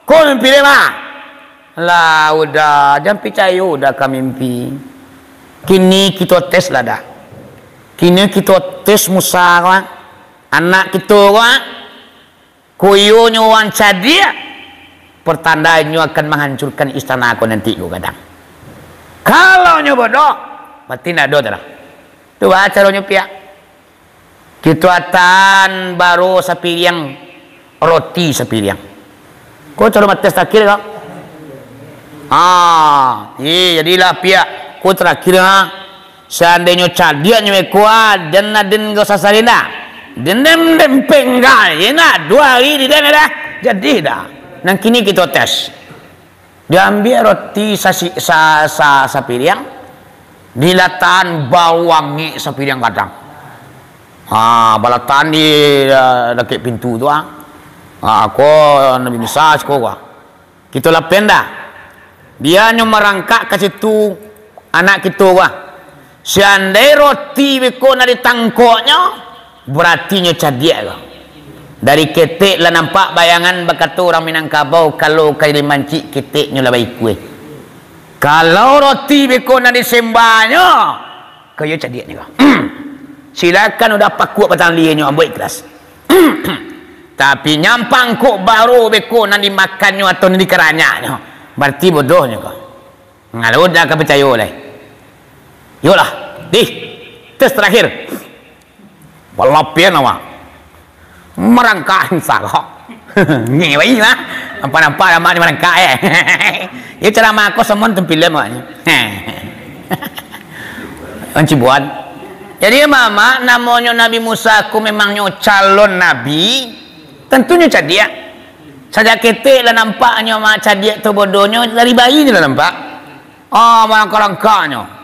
Ko mimpi dek mah? Lah, udah, jan picayo udah ka mimpi. Kini kito tes lah dah. Kini kito tes Musa ko, ah. Anak kito ko, ah. Ko iyo nyo urang cadiak, pertanda inyo akan manghancurkan istana ko nanti ko gadang. Kalau nyo bodoh, berarti ndak ado tu dah. Tu baa caronyo, Piak. Kito atan baro sapiriang, roti sapiriang. Ko caro mates takir ko? Ah, eh, jadilah, Piak. Ko terakhir, ha. Seandainyo cadiak nyo iko, ah, den aden ko sasari ndak? Den, den, den penggal je ndak? Duo hari di den dah. Jadi dah. Nan kini kito tes. Diambiak roti sasi-, sa-, sa-, sapiriang. Dilatakan bau angek sapiriang gadang. Ha, balatakan di, eh, dakek pintu tu, ah. Ha, ko Nabi Musa siko, ah. Kito lapen dah. Dianyo marangkak ka situ, anak kito, ah. Seandai roti beko nan ditangkoknyo, baratinyo cadiak ko. Dari ketek lah nampak bayangan, bakato urang Minangkabau, kalau ka jadi mancik, keteknyo lah baikua. Kalau roti beko nan disembahnyo, ka iyo cadiaknyo ko. Silakan udah pakuak batang lienyo, ambo ikhlas. Tapi nyampang kok baro beko nan dimakannyo atau nan dikaranyaknyo, barati bodohnyo ko. Ngalo dah ka picayo lai. Yolah, dih, tes terakhir. Balapian awak. Marangkak sagak. Ngewai lah. Nampak-nampak amak ni marangkak, eh. Ya, ceramah ko samon tu filem awaknyo. Ancibuan. Jadi, mamak, namonyo Nabi Musa ko memangnyo calon nabi, tantunyo cadiak. Sajak ketek lah nampak nyo, mak, cadiak tu bodohnyo, dari bayi nyo lah nampak. Ah, marangkak-rangkaknyo.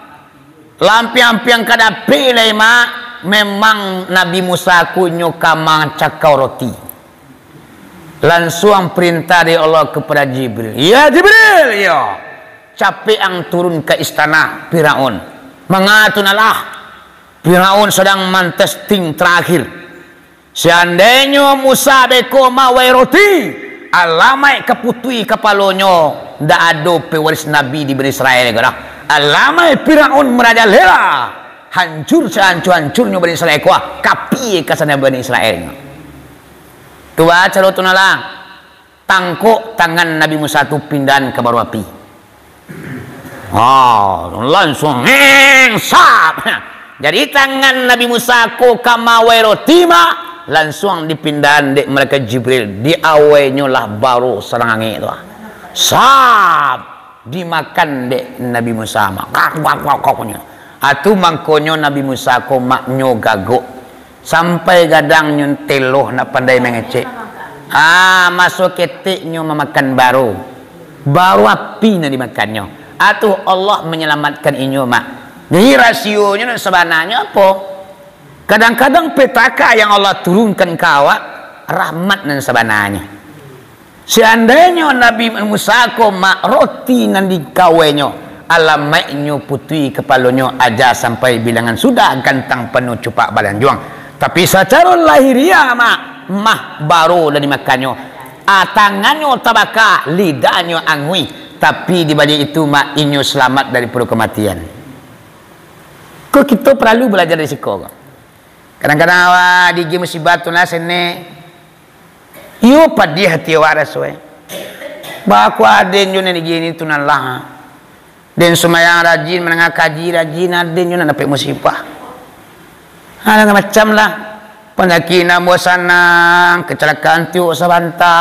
Lampiang-lampiang ka dapek lai, mak. Memang Nabi Musa ko nyo ka mancakau roti. Lansuang perintah dari Allah kepada Jibril. "Ya Jibril, ya. Capek ang turun ka istana Firaun. Manga tu nan lah. Firaun sadang mantesting terakhir. Seandainyo Musa beko mawai roti, alamaik ka putui kapalonyo, ndak ado pewaris nabi di Bani Israel ko dah. Alamaik Firaun marajalela, hancur sahancur-hancurnyo Bani Israel ko, ah, kapie ka sana Bani Israel." Tu baa caro tu nan lah. Tangkok tangan Nabi Musa tu, pindahan ka baro api. Ah, lansuang, heng, sap. Jadi, tangan Nabi Musa ko ka mawai roti, mak, lansuang dipindahan dek malaikat Jibril. Diawai nyo lah baro sadang angek tu. Sap. Dimakan dek Nabi Musa, mak. Kak, kak, kak, kak, nyo. Atu mangkonyo Nabi Musa ko, mak, nyo gagok. Sampai gadang nyo teloh, ndak pandai mangecek. Ah, maso ketek nyo mamakan baro. Baro api nan dimakannyo. Atu Allah manyalamatkan inyo, mak. Jadi, rasionyo nan sabananyo apo? Kadang-kadang petaka yang Allah turunkan ka awak, rahmat nan sabananyo. Seandainyo Nabi Musa ko, mak, roti nan dikawainnyo, alamaiknyo putui kapalonyo, aja sampai bilangan sudah, gantang panuah cupak balanjuang. Tapi sacaro lahiriah, mak, mah baro lah dimakannyo. Ah, tangannyo tabaka, lidahnyo anguih. Tapi di baliak itu, mak, inyo salamat daripado kamatian. Ko kito paralu balajar dari siko ko. Kadang-kadang awak diagiah musibah tu lah, senek. Iyo, padiah ati awak raso, eh. Baa kok aden jo nan diagiah ni tu nan lah. Den sumbayang rajin, mandanga kaji rajin, aden jo nan dapek musibah. Alah, macam lah. Panyakik nan buah sanang, kecelakaan tiok sabanta.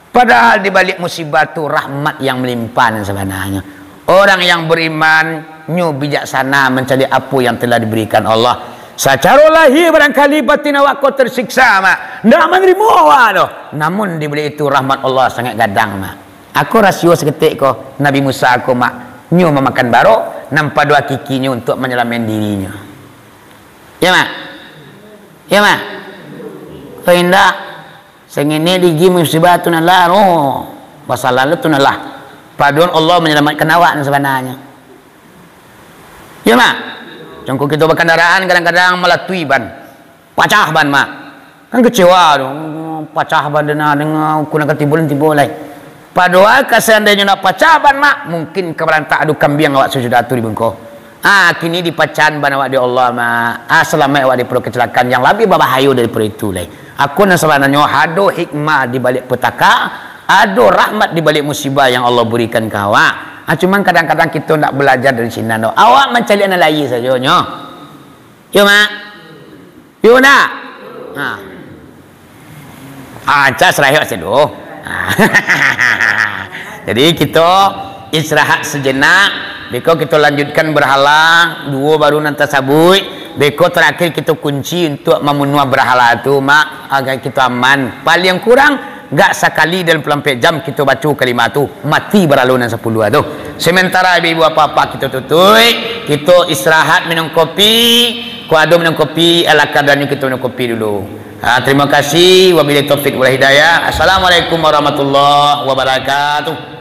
Padahal di balik musibah tu rahmat yang melimpah nan sabananyo. Orang yang beriman, nyo bijaksana mancaliak apo yang telah diberikan Allah. Sacaro lahia barangkali batin awak ko tersiksa, mak. Ndak manarimo awak doh. Namun di balik itu rahmat Allah sangat gadang, mak. Ako rasio saketek ko, Nabi Musa ko, mak, nyo mamakan baro, nan pado hakikinyo untuak manyalamaik dirinyo. Ya, mak? Ya, mak? Ko indak, Sangini diagiah musibah tu nan lah, oh, masalah tu nan lah. Padohal Allah manyalamaikkan awak nan sabananyo. Yo, mak? Congko kito bakandaraan kadang-kadang malatui ban. Pacah ban, mak. Kan kecewa tu. Pacah ban, danga-danga, ukun akan tibo, tibo lai. Padohal ka seandainyo nak pacah ban, mak, mungkin ka barantak adu kambiang awak sasudah tu di bungko. Ah, kini dipacahan ban awak dek Allah, mak. Ah, salamaik awak daripado kecelakaan yang labiah babahayo daripado itu lai. Ako nan sabananyo ado hikmah di baliak petaka, ado rahmat di baliak musibah yang Allah berikan ka awak. Ah, cuman kadang-kadang kito ndak balajar dari sinan doh. Awak mancaliak nan lahia sajo nyo. Yo, mak? Yo, ndak? Ha. Ah, ancak sarahek asa doh. Ha. Jadi, kito istirahat sejenak. Beko kito lanjutkan berhala, duo baru nan tasabuik. Beko terakhir kito kunci untuak mamunuah berhala tu, mak, agar kito aman. Paling kurang, gak sakali dalam puluah ampek jam kito baco kalimah tu, mati baralo nan sapuluah tu. Sementara ibu-ibu apak-apak kito tutuik, Kito istirahat minum kopi. Kok ado minum kopi, ala kadarnyo kito minum kopi dulu. Ha, terima kasih. Wabillahi taufik wal hidayah. Assalamualaikum warahmatullahi wabarakatuh.